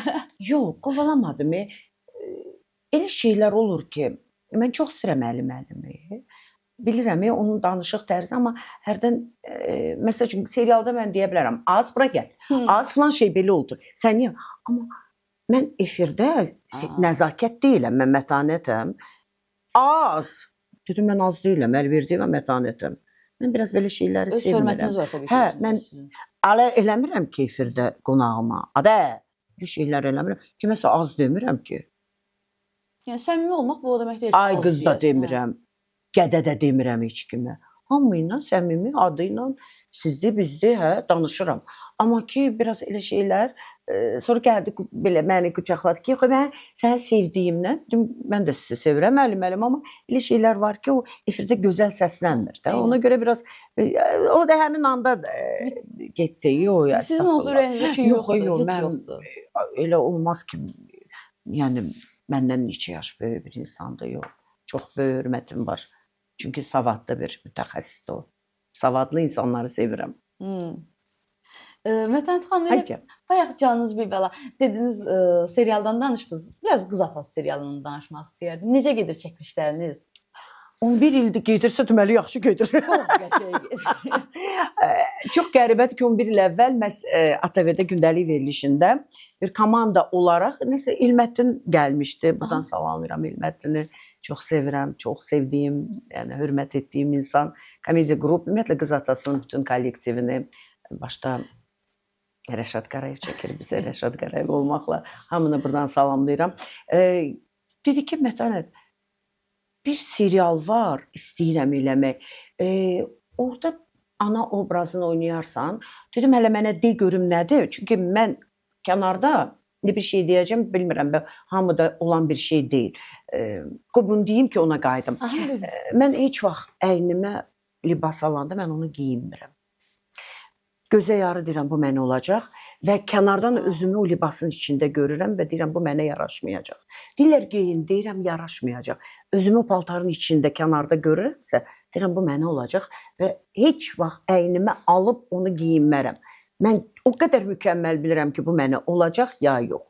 Yox, kovalamadım. Elə şeylər olur ki, mən çox istəyirəm Əli müəllimi. Bilirəm, onun danışıq tərzi, amma hərdən, məsəl üçün, serialda mən deyə bilərəm, az bura gəl, az filan şey belə oldu. Sən niyə? Amma mən efirdə nəzakət deyiləm, mən mətanətəm. Az. Dedim, mən az deyiləm, Əlverdiyeva mətanətəm. Mən biraz belə şeyləri Öz sevmirəm. hörmətiniz var təbii ki. Hə, özünüzə mən sizin. Alə eləmirəm ki, efirdə qonağıma. Adə, bir şeylər eləmirəm. Kiməsə az demirəm ki. Yəni səmimi olmaq bu o demək deyil ki, Ay az qız da deyəsən, hə. demirəm, gədə də demirəm heç kimə. Hamı ilə səmimi adı ilə sizdi, bizdi, hə, danışıram. Amma ki, biraz elə şeylər, sonra gəldi belə məni qucaqladı ki, yox, mən səni sevdiyimdən, dedim, mən də sizi sevirəm, Əli müəllim, amma elə şeylər var ki, o efirdə gözəl səslənmir də. Eynən. Ona görə biraz, o da həmin anda getdi. Yox, ya, Sizin onsuz estağfurullah. ürəyinizdə kin Yox, yoxdur, yox, heç mən- yoxdur. Elə olmaz ki, yəni məndən neçə yaş böyük bir insandır, yox. Çox böyük hörmətim var. Çünki savadlı bir mütəxəssisdir o. Savadlı insanları sevirəm. Mətanət xanım, elə Hacı. bayaq canınız bir bəla. Dediniz, serialdan danışdınız. Biraz Qız Atası serialından danışmaq istəyərdim. Necə gedir çəkilişləriniz? 11 ildir gedirsə deməli yaxşı gedir. Çox qəşəng gedir. Çox qəribədir ki, 11 il əvvəl məhz ATV-də gündəlik verilişində bir komanda olaraq nəsə İlməddin gəlmişdi. Buradan salamlayıram İlməddini. Çox sevirəm, çox sevdiyim, yəni hörmət etdiyim insan. Komediya qrup, ümumiyyətlə Qız Atasının bütün kollektivini başda Rəşad Qarayev çəkir bizə, Rəşad Qarayev olmaqla hamını buradan salamlayıram. Dedi ki, Mətanət, bir serial var, istəyirəm eləmək. Orada ana obrazını oynayarsan, dedim hələ mənə de görüm nədir? Çünki mən kənarda nə bir şey deyəcəm bilmirəm. Hamıda olan bir şey deyil. Qoy bunu deyim ki, ona qayıdım. Aha, buyurun. Mən heç vaxt əynimə libas alanda mən onu geyinmirəm. Gözə yarı deyirəm bu mənə olacaq və kənardan özümü o libasın içində görürəm və deyirəm bu mənə yaraşmayacaq. Deyirlər geyin, deyirəm yaraşmayacaq. Özümü o paltarın içində kənarda görürəmsə, deyirəm bu mənə olacaq və heç vaxt əynimə alıb onu geyinmərəm. Mən o qədər mükəmməl bilirəm ki, bu mənə olacaq ya yox.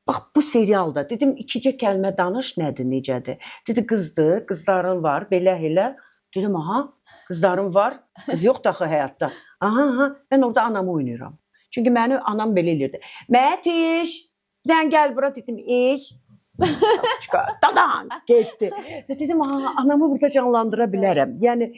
Bax bu serialda dedim ikicə kəlmə danış nədir, necədir? Dedi qızdır, qızların var, belə elə. Dedim aha, qızlarım var, qız yoxdur axı həyatda. Aha, aha, mən orada anamı oynayıram. Çünki məni anam belə elirdi. Mətiş, bir dənə gəl bura dedim, ey. Dadan getdi. Və dedim, aha, anamı burada canlandıra bilərəm. Yəni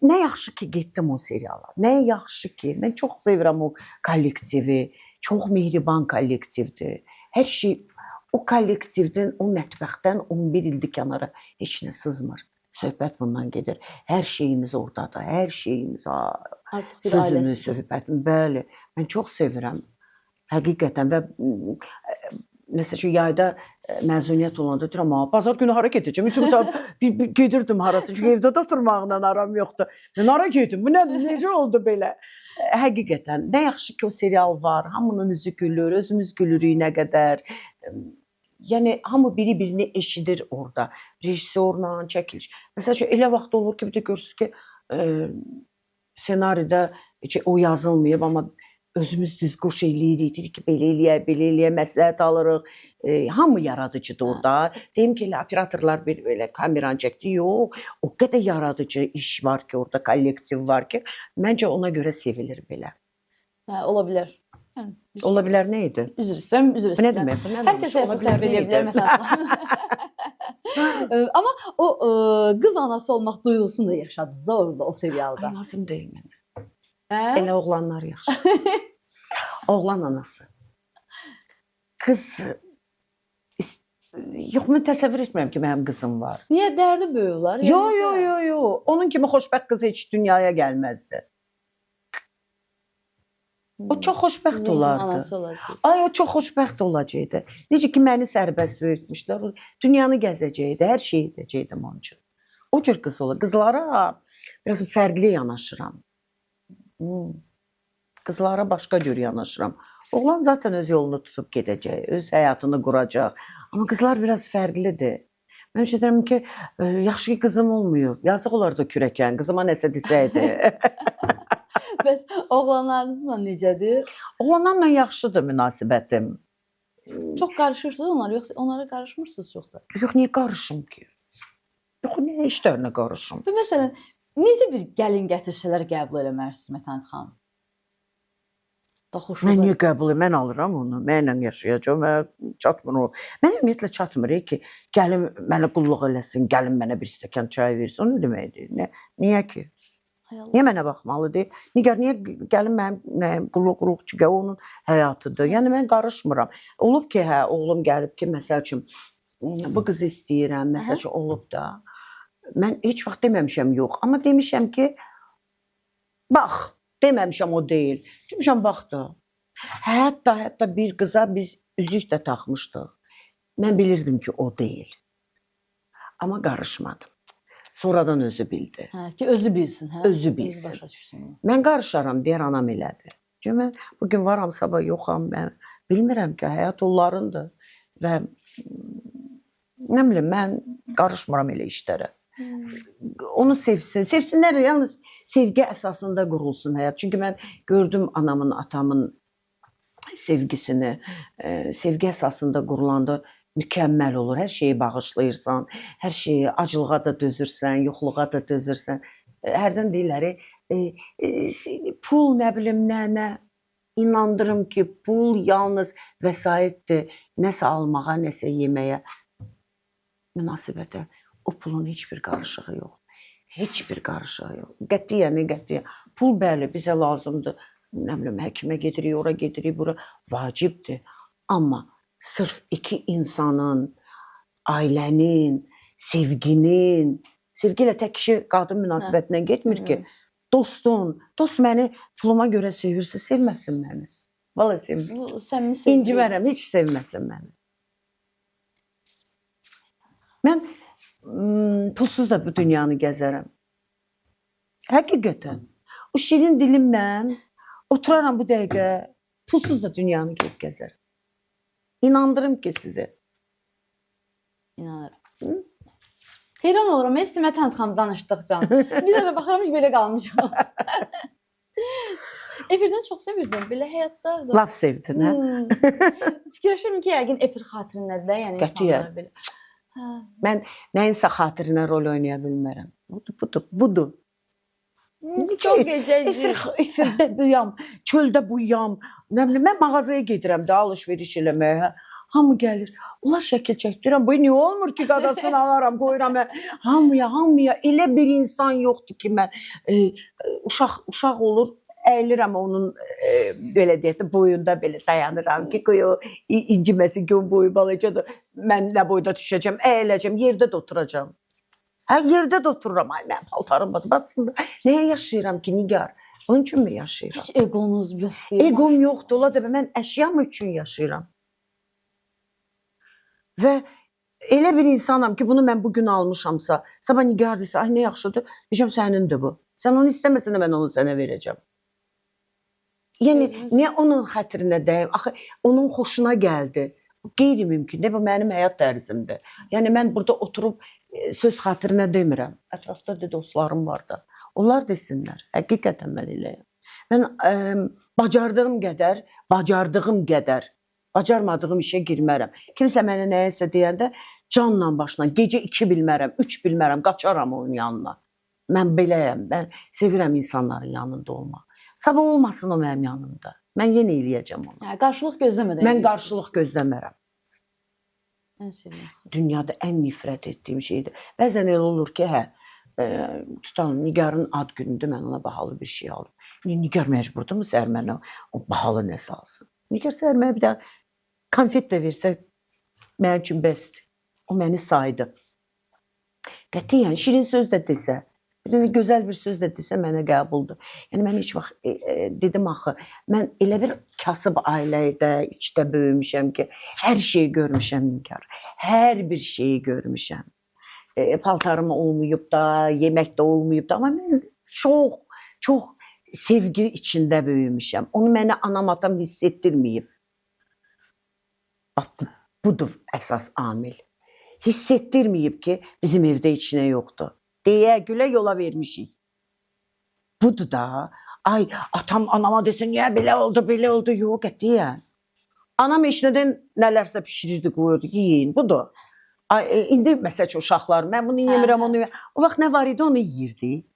nə yaxşı ki getdim o seriala. Nə yaxşı ki, mən çox sevirəm o kollektivi. Çox mehriban kollektivdir. Hər şey o kollektivdən, o mətbəxdən 11 ildir kənara heç nə sızmır. Söhbət bundan gedir. Hər şeyimiz oradadır. Hər şeyimiz, Artıq bir sözümüz, ailəsiz. söhbətim. Bəli, mən çox sevirəm. Həqiqətən və məsəl üçün yayda məzuniyyət olanda deyirəm, "A, bazar günü hara gedəcəm?" Çünki bir gedirdim harasa, çünki evdə də oturmaqla aram yoxdur. Mən hara gedim? Bu nə, necə oldu belə? Həqiqətən nə yaxşı ki o serial var. Hamının üzü gülür, özümüz gülürük nə qədər. Yəni hamı biri-birini eşidir orada. Rejissorla çəkiliş. Məsəl üçün elə vaxt olur ki, bir də görürsüz ki, ssenaridə o yazılmayıb, amma özümüz düz qoş eləyirik, deyirik ki, belə eləyək, belə eləyək, məsləhət alırıq. Hamı yaradıcıdır orada. Deyim ki, elə operatorlar bir belə kameranı çəkdi. Yox, o qədər yaradıcı iş var ki, orada kollektiv var ki, məncə ona görə sevilir belə. Hə, ola bilər. Yəni, Ola bilər nə idi? Üzr istəyirəm, üzr Bu nə istəyirəm. demək? Bu nə Hər demək? kəs həyatda Ola səhv bilər eləyə nə bilər idi? məsələn. Amma o qız anası olmaq duyğusunu da yaşadınız da orada o serialda. Ay, lazım deyil mənə. Hə? Elə oğlanlar yaxşı. Oğlan anası. Qız yox, mən təsəvvür etmirəm ki, mənim qızım var. Niyə dərdi böyük olar? Yo, yo, yo, yo. Onun kimi xoşbəxt qız heç dünyaya gəlməzdi. O çox xoşbəxt olardı. Anası olacaq. Ay, o çox xoşbəxt olacaqdı. Necə ki, məni sərbəst böyütmüşlər, o dünyanı gəzəcəkdi, hər şeyi edəcəkdim onun üçün. O cür qız olur. Qızlara biraz fərqli yanaşıram. Qızlara başqa cür yanaşıram. Oğlan zaten öz yolunu tutub gedəcək, öz həyatını quracaq. Amma qızlar biraz fərqlidir. Mən heç deyirəm ki, yaxşı ki qızım olmayıb. Yazıq olardı kürəkən, qızıma nəsə desəydi. Bəs oğlanlarınızla necədir? Oğlanlarla yaxşıdır münasibətim. Çox qarışırsınız onlara, yoxsa onlara qarışmırsınız çox da? Yox, niyə qarışım ki? Yox, niyə işlərinə qarışım? Və məsələn, necə bir gəlin gətirsələr qəbul eləmərsiniz Mətanət xanım? Da xoşunuza. Mən niyə qəbul edirəm? Mən alıram onu. Mənlə yaşayacağam və çatmır o. Mənə ümumiyyətlə çatmır ki, gəlin mənə qulluq eləsin, gəlin mənə bir stəkan çay versin. O nə deməkdir? Niyə ki? Niyə mənə baxmalıdır? Nigar, niyə gəlin mənim qulluq-qulluqçu, onun həyatıdır. Yəni mən qarışmıram. Olub ki, hə, oğlum gəlib ki, məsəl üçün bu qızı istəyirəm, məsəl üçün olub da. Mən heç vaxt deməmişəm yox, amma demişəm ki, bax, deməmişəm o deyil. Demişəm bax da. Hətta bir qıza biz üzük də taxmışdıq. Mən bilirdim ki, o deyil. Amma qarışmadım. Sonradan özü bildi. Hə, ki özü bilsin, hə? Özü bilsin. Özü başa düşsün. Mən qarışaram, deyər anam elədi. Çünki mən bugün varam, sabah yoxam, mən bilmirəm ki, həyat onlarındır. Və nə bilim, mən qarışmıram elə işlərə. Onu sevsin. Sevsinlər, yalnız sevgi əsasında qurulsun həyat. Çünki mən gördüm anamın, atamın sevgisini. Sevgi əsasında qurulanda mükəmməl olur. Hər şeyi bağışlayırsan, hər şeyi aclığa da dözürsən, yoxluğa da dözürsən. Hərdən deyirlər, pul nə bilim nə inandırım ki, pul yalnız vəsaitdir. Nəsə almağa, nəsə yeməyə. Münasibətə o pulun heç bir qarışığı yoxdur. Heç bir qarışığı yox. Qətiyyən, qətiyyən. Pul bəli bizə lazımdır. Nə bilim həkimə gedirik, ora gedirik, bura vacibdir. Amma sırf iki insanın, ailənin, sevginin, sevgi ilə tək kişi qadın münasibətindən getmir ki. Dostun, dost məni puluma görə sevirsə, sevməsin məni. Vallahi sevməsin. Bu səmimi sevgi. İncimərəm, heç sevməsin məni. Mən pulsuz da bu dünyanı gəzərəm. Həqiqətən. O şirin dilimlə oturaram bu dəqiqə, pulsuz da dünyanı gedib gəzərəm. İnandırım ki sizi. İnanıram. Heyran oluram, heç kimə tanıtxam danışdıqca. Bir də baxıram ki, belə qalmışam. Efirdən çox sevirdim. Belə həyatda da. Laf sevdin, hə? Fikirləşirəm ki, yəqin efir xatirinədir də, yəni Qətiyyən. insanlara belə. Hə. Mən nəyinsə xatirinə rol oynaya bilmərəm. Budur, budur, budur. Çox qəşəng. Efirdə buyam, çöldə buyam. Nə bilim, mən mağazaya gedirəm də alış-veriş eləməyə. Hamı gəlir. Onlar şəkil çəkdirirəm. Bu niyə olmur ki, qadasını alaram, qoyuram mən. Hamıya elə bir insan yoxdur ki, mən uşaq olur, əyilirəm onun belə deyək də boyunda belə dayanıram ki, qoy o inciməsin ki, onun boyu balacadır. Mən nə boyda düşəcəm, əyiləcəm, yerdə də oturacam. Hə, yerdə də otururam. Ay, mənim paltarım batsın. Nəyə yaşayıram ki, Nigar? Onun üçün mü yaşayıram? Heç eqonuz yoxdur. Eqom yoxdur, ola da mən əşyam üçün yaşayıram. Və elə bir insanam ki, bunu mən bugün almışamsa, sabah Nigar desə, ay nə yaxşıdır, deyəcəm sənindir bu. Sən onu istəməsən də mən onu sənə verəcəm. Yəni niyə onun xətrinə dəyim? Axı onun xoşuna gəldi. Qeyri-mümkündür. Bu mənim həyat tərzimdir. Yəni mən burada oturub söz xatirinə demirəm. Ətrafda da dostlarım var da. Onlar desinlər. Həqiqətən mən eləyəm. Mən bacardığım qədər, bacarmadığım işə girmərəm. Kimsə mənə nəyəsə deyəndə canla başla, gecə 2 bilmərəm, 3 bilmərəm, qaçaram onun yanına. Mən beləyəm. Mən sevirəm insanların yanında olmaq. Sabah olmasın o mənim yanımda. Mən yenə eləyəcəm onu. Hə, qarşılıq gözləmədən. Mən qarşılıq gözləmərəm. Mən sevirəm. Dünyada ən nifrət etdiyim şeydir. Bəzən elə olur ki, hə, tutalım Nigarın ad günüdür, mən ona bahalı bir şey aldım. Nigar məcburdurmu səhər mənə o bahalı nəsə alsın? Nigar səhər mənə bir də konfet də versə mənim üçün bəsdir. O məni saydı. Qətiyyən şirin söz də desə, bir dənə gözəl bir söz də desə mənə qəbuldur. Yəni mən heç vaxt dedim axı, mən elə bir kasıb ailədə, içdə böyümüşəm ki, hər şeyi görmüşəm Nigar. Hər bir şeyi görmüşəm. Paltarım olmayıb da, yemək də olmayıb da, amma mən çox, çox sevgi içində böyümüşəm. Onu mənə anam, atam hiss etdirməyib. Bax, budur əsas amil. Hiss etdirməyib ki, bizim evdə heç nə yoxdur. Deyə gülə yola vermişik. Budur da. Ay, atam anama desin, niyə belə oldu, belə oldu. Yox, qətiyyən. Anam heç nədən nələrsə bişirirdi, qoyurdu, yeyin, budur. Ay, indi məsəl üçün uşaqlar, mən bunu yemirəm, onu yemirəm. O vaxt nə var idi, onu yeyirdik.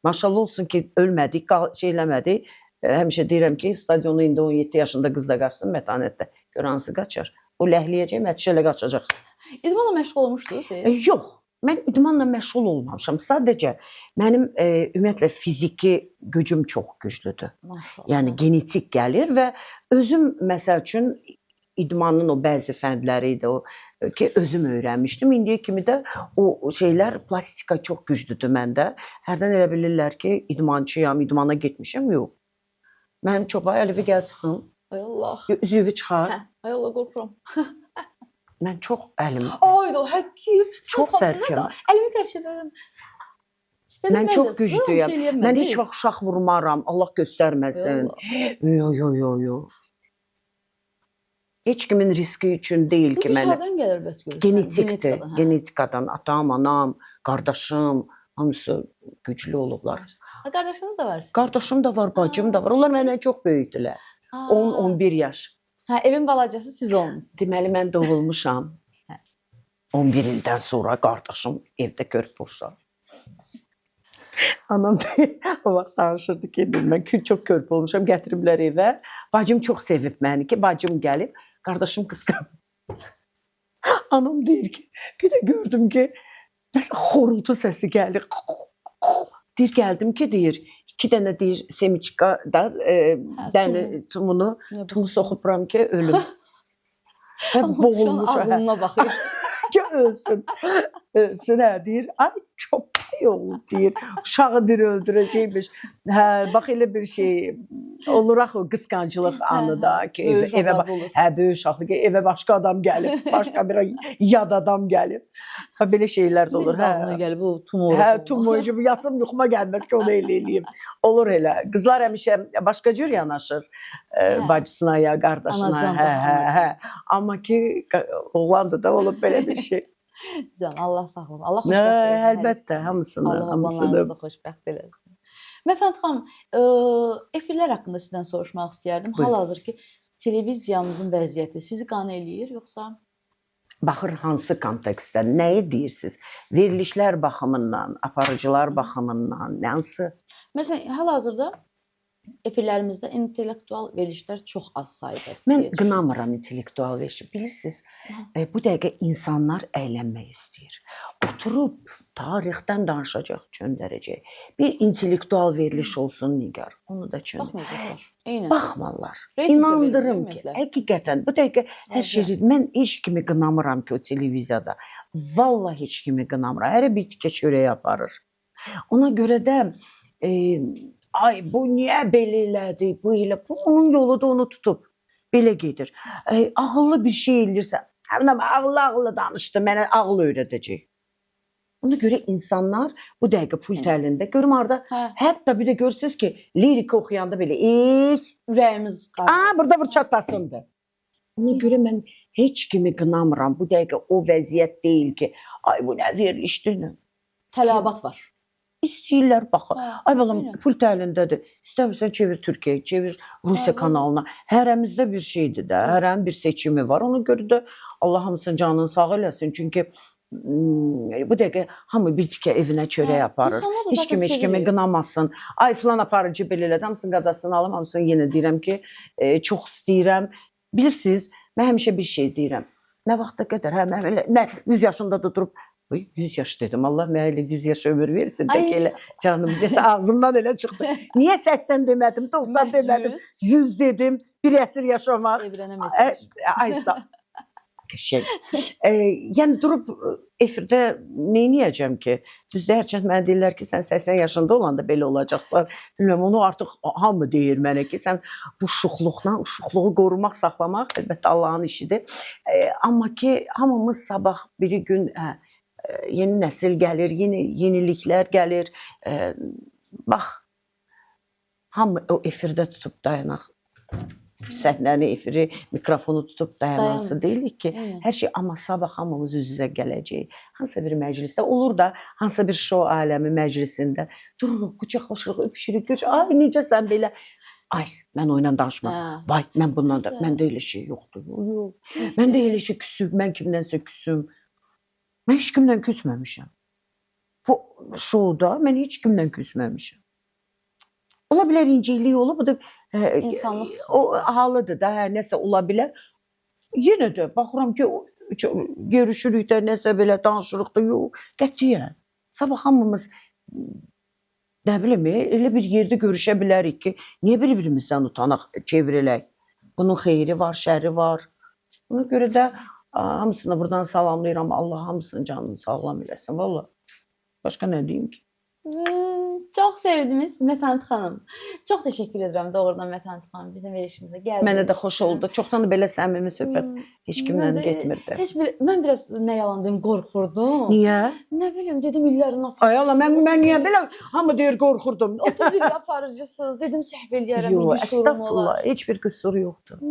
Maşallah olsun ki, ölmədik, şey eləmədik. Həmişə deyirəm ki, stadionu indi 17 yaşında qız da qaçsın, mətanətdə. Gör hansı qaçar. O ləhləyəcək, mətişə elə qaçacaq. İdmanla məşğul olmuşdunuz? Yox, mən idmanla məşğul olmamışam. Sadəcə mənim ümumiyyətlə fiziki gücüm çox güclüdür. Maşallah. Yəni genetik gəlir və özüm məsəl üçün idmanın o bəzi fəndləri idi o ki özüm öyrənmişdim. İndiyə kimi də o şeylər, plastika çox güclüdür məndə. Hərdən elə bilirlər ki, idmançıyam, idmana getmişəm. Yox. Mənim çox ay Əlifi gəl sıxım. Ay Allah. Üzüyü çıxar. Hə, ay Allah, qorxuram. Mən çox əlim. Ay da həqiqət. Çox bərkəm. Əlimi tərk edirəm. Mən çox güclüyəm. Mən heç vaxt uşaq vurmaram. Allah göstərməsin. Yo yo yo yo. Heç kimin riski üçün deyil Bu ki güc mənə. hardan gəlir bəs görürsən? Genetikdir. Genetikadan, hə. Genetikadan atam, anam, Qardaşım, hamısı güclü olublar. Ha, qardaşınız da var sizin? Qardaşım da var, bacım da var. Onlar məndən çox böyükdülər. 10-11 yaş. Hə, evin balacası siz olmusunuz. Deməli mən doğulmuşam. 11 ildən sonra qardaşım evdə körpə uşaq. Anam o vaxt danışırdı ki, mən çox körpə olmuşam, gətiriblər evə. Bacım çox sevib məni ki, bacım gəlib, qardaşım qısqanır. Anam deyir ki, bir də gördüm ki, nəsə xorultu səsi gəlir. Deyir, gəldim ki, deyir, 2 dənə deyir semiçka da dənə tumunu, tumu soxubram ki, ölüm. Və boğulmuş. Ağlına baxır. Ki ölsün. Ölsün, hə, deyir. Ay, köpək oğlu deyir. Uşağı deyir, öldürəcəkmiş. Hə, bax elə bir şey olur axı o qısqanclıq anı da ki, evə hə, böyük uşaqlıq, evə başqa adam gəlib, başqa bir yad adam gəlib. Ha, belə şeylər də olur. Hə, ağlına gəlib o tumor. Hə, tumor, yatım yuxuma gəlməz ki, onu elə eləyim. Olur elə. Qızlar həmişə başqa cür yanaşır bacısına ya qardaşına. Anacan, hə, hə, hə. Amma ki, oğlandı da olub belə bir şey. Can, Allah saxlasın. Allah xoşbəxt eləsin. Əlbəttə, hamısını. Allah oğlanlarınızı da xoşbəxt eləsin. Mətanət xanım, efirlər haqqında sizdən soruşmaq istəyərdim. Hal-hazır ki, televiziyamızın vəziyyəti sizi qane eləyir, yoxsa? Baxır hansı kontekstdə, nəyi deyirsiniz? Verilişlər baxımından, aparıcılar baxımından, hansı? Məsələn, hal-hazırda efirlərimizdə intellektual verilişlər çox az sayda. Mən qınamıram intellektual verilişi. Bilirsiniz, bu dəqiqə insanlar əylənmək istəyir. Oturub tarixdən danışacaq, çöndərəcək. Bir intellektual veriliş olsun Nigar, onu da çöndər. Baxmayacaqlar. Eynən. Baxmırlar. İnandırım ki, həqiqətən bu dəqiqə hər şey, mən heç kimi qınamıram ki o televiziyada. Vallahi heç kimi qınamıram. Hər bir tikə çörək aparır. Ona görə də ay bu niyə belə elədi, bu elə, bu onun yoludur, onu tutub belə gedir. Ağıllı bir şey eləyirsə, ağıllı danışdı, mənə ağıl öyrədəcək. Ona görə insanlar bu dəqiqə pult əlində, görüm harda, hətta bir də görürsünüz ki, lirik oxuyanda belə, ürəyimiz qarır. Aa, burada vur çatlasındır. Ona görə mən heç kimi qınamıram. Bu dəqiqə o vəziyyət deyil ki, ay bu nə verilişdir, nə? Tələbat var. İstəyirlər, baxın. Ay balam, pult əlindədir. İstəmirsən çevir Türkiyəyə, çevir Rusiya kanalına. Hərəmizdə bir şeydir də, hərəmin bir seçimi var. Ona görə də Allah hamısının canını sağ eləsin. Çünki bu dəqiqə hamı bir tikə evinə çörək aparır. Heç kim heç kimi qınamasın. Ay filan aparıcı belə elədi, hamısının qadasını alım, hamısını yenə deyirəm ki, çox istəyirəm. Bilirsiniz, mən həmişə bir şey deyirəm. Nə vaxta qədər, hə, mən 100 yaşında da durub, 100 yaş dedim, Allah mənə elə 100 yaş ömür versin də ki, elə canım, desə ağzımdan elə çıxdı. Niyə 80 demədim, 90 demədim, 100 dedim, bir əsr yaşamaq. Evrənə mesaj. Ay, sağ. Şey, yəni durub efirdə neyniyəcəm ki? Düzdür, hərçənd mənə deyirlər ki, sən 80 yaşında olanda belə olacaqsan. Bilmirəm, onu artıq hamı deyir mənə ki, sən bu şuxluqla, uşuqluğu qorumaq, saxlamaq əlbəttə Allahın işidir. Amma ki, hamımız sabah biri gün yeni nəsil gəlir, yeni yeniliklər gəlir. Bax, hamı o efirdə tutub dayanaq. Səhnəni, efiri, mikrofonu tutub dayanansı deyilik ki, hər şey, amma sabah hamımız üz-üzə gələcəyik. Hansısa bir məclisdə olur da, hansısa bir şou aləmi məclisində dururuq, qucaqlaşırıq, öpüşürük, görürük, ay necə sən belə, ay mən o ilə danışmam, vay mən bundan da, məndə elə şey yoxdur, yox, məndə elə şey küsüm, mən kimdənsə küsüm, mən heç kimdən küsməmişəm. Bu şouda mən heç kimdən küsməmişəm. Ola bilər inciklik olub, bu da İnsanlıq o halıdır da, hə, nəsə ola bilər. Yenə də baxıram ki, görüşürük də, nəsə belə danışırıq da, yox, qətiyyən. Sabah hamımız, nə bilim, elə bir yerdə görüşə bilərik ki, niyə bir-birimizdən utanaq, çevrilək? Bunun xeyri var, şəri var. Buna görə də hamısını buradan salamlayıram. Allah hamısının canını sağlam eləsin. Vallahi, başqa nə deyim ki? Çox sevdiniz Mətanət xanım. Çox təşəkkür edirəm doğrudan Mətanət xanım bizim verilişimizə gəldiniz. Mənə də xoş oldu. Çoxdan da belə səmimi söhbət heç kimlə Mən də getmirdi. Heç bir mən biraz nə yalan deyim, qorxurdum. Niyə? Nə bilim, dedim illərin Ay Allah, mən niyə belə hamı deyir qorxurdum. 30 il aparıcısınız. Dedim səhv eləyərəm, Yox, bir qüsurum olar. estağfurullah, heç bir qüsur yoxdur.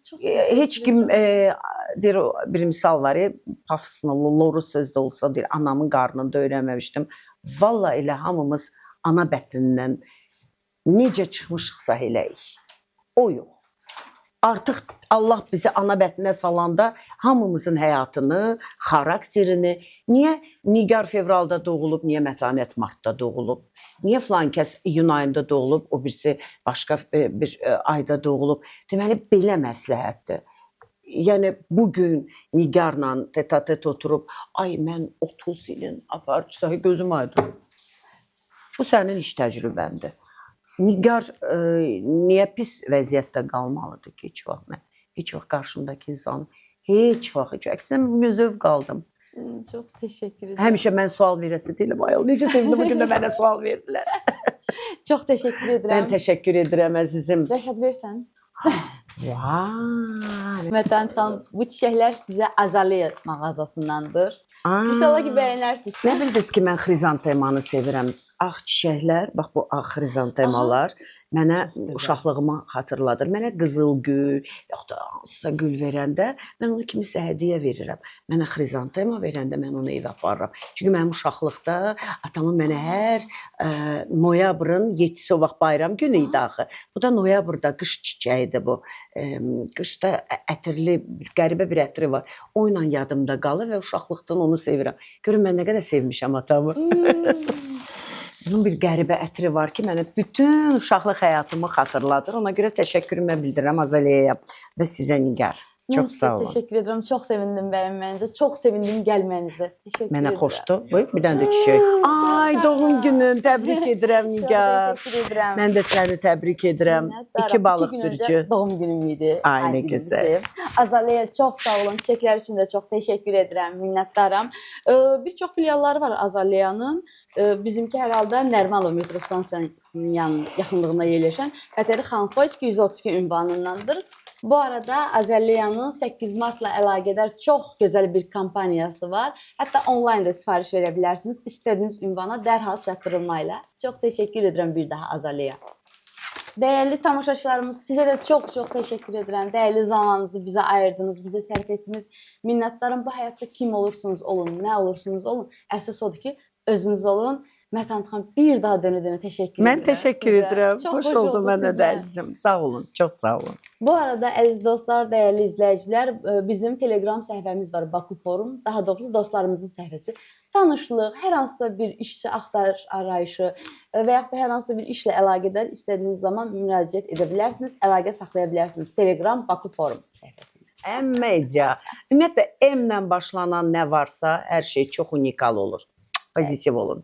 Çox təşəkkür Heç kim edirəm. Deyir o bir misal var ya, pafsını, loru sözdə olsa deyir, anamın qarnında öyrənməmişdim. Vallahi elə hamımız ana bətnindən necə çıxmışıqsa eləyik. O yox. Artıq Allah bizi ana bətninə salanda hamımızın həyatını, xarakterini, niyə Nigar fevralda doğulub, niyə Mətanət martda doğulub, niyə filan kəs iyun ayında doğulub, o birisi başqa bir ayda doğulub. Deməli belə məsləhətdir. Yəni bu gün Nigarla tet-a-tet oturub, ay mən 30 ilin aparıcısı, gözüm aydın. Bu sənin iş təcrübəndir. Nigar niyə pis vəziyyətdə qalmalıdır ki, heç vaxt mən, heç vaxt qarşımdakı insanı, heç vaxt, heç vaxt. Əksinə mən zövq aldım. Çox təşəkkür edirəm. Həmişə mən sual verəsi deyiləm. Ayol, necə sevindim bu gün də mənə sual verdilər. Çox təşəkkür edirəm. Mən təşəkkür edirəm əzizim. Rəşad versən. Vay. Mətanət xanım, bu çiçəklər sizə Azaliya mağazasındandır. Aa. İnşallah ki bəyənərsiniz. Nə bildiniz ki, mən xrizantemanı sevirəm. Ağ çiçəklər, bax bu ağ xrizantemalar mənə Çox gözəl. uşaqlığımı xatırladır. Mənə qızıl gül, yoxud da hansısa gül verəndə mən onu kimisə hədiyyə verirəm. Mənə xrizantema verəndə mən onu evə aparıram. Çünki mənim uşaqlıqda atamın mənə hər noyabrın 7-si o vaxt bayram günü idi axı. Bu da noyabrda qış çiçəyidir bu. Qışda ətirli, bir qəribə bir ətri var. O ilə yadımda qalır və uşaqlıqdan onu sevirəm. Görün mən nə qədər sevmişəm atamı. Bunun bir qəribə ətri var ki, mənə bütün uşaqlıq həyatımı xatırladır. Ona görə təşəkkürümü bildirirəm Azaliyaya və sizə Nigar. Mən Çox sizə sağ olun. Təşəkkür edirəm. Çox sevindim bəyənməyinizə. Çox sevindim gəlməyinizə. Təşəkkür Mənə edirəm. xoşdur. Buyur, bir dənə də çiçək. Ay, sağ doğum ol. günün. Təbrik edirəm Çox Nigar. təşəkkür edirəm. Mən də səni təbrik edirəm. Minnətdaram. İki balıq gün öncə bürcü. Doğum günüm idi. Ay, nə günümüzü. gözəl. Azaliyaya çox sağ olun. Çiçəklər üçün də çox təşəkkür edirəm. Minnətdaram. Bir çox filialları var Azaliyanın. Bizimki hər halda Nərmanov metro stansiyasının yaxınlığında yerləşən Fətəli Xanxoyski 132 ünvanındandır. Bu arada Azaliyanın 8 martla əlaqədar çox gözəl bir kampaniyası var. Hətta onlayn da sifariş verə bilərsiniz. İstədiyiniz ünvana dərhal çatdırılmayla. Çox təşəkkür edirəm bir daha Azaliya. Dəyərli tamaşaçılarımız, sizə də çox-çox təşəkkür edirəm. Dəyərli zamanınızı bizə ayırdınız, bizə sərf etdiniz. Minnətdarım. Bu həyatda kim olursunuz olun, nə olursunuz olun. Əsas odur ki, özünüz olun. Mətanət xanım, bir daha dönə-dönə təşəkkür Mən edirəm təşəkkür sizə. edirəm. Çox Xoş oldu mənə də sizlə. əzizim. Sağ olun. Çox sağ olun. Bu arada əziz dostlar, dəyərli izləyicilər, bizim Telegram səhifəmiz var, Baku Forum. Daha doğrusu dostlarımızın səhifəsi. Tanışlıq, hər hansısa bir işçi axtarış arayışı və yaxud da hər hansısa bir işlə əlaqədar istədiyiniz zaman müraciət edə bilərsiniz, əlaqə saxlaya bilərsiniz. Telegram Baku Forum səhifəsində. M media. Ümumiyyətlə M-lə başlanan nə varsa, hər şey çox unikal olur. Pozitiv olun.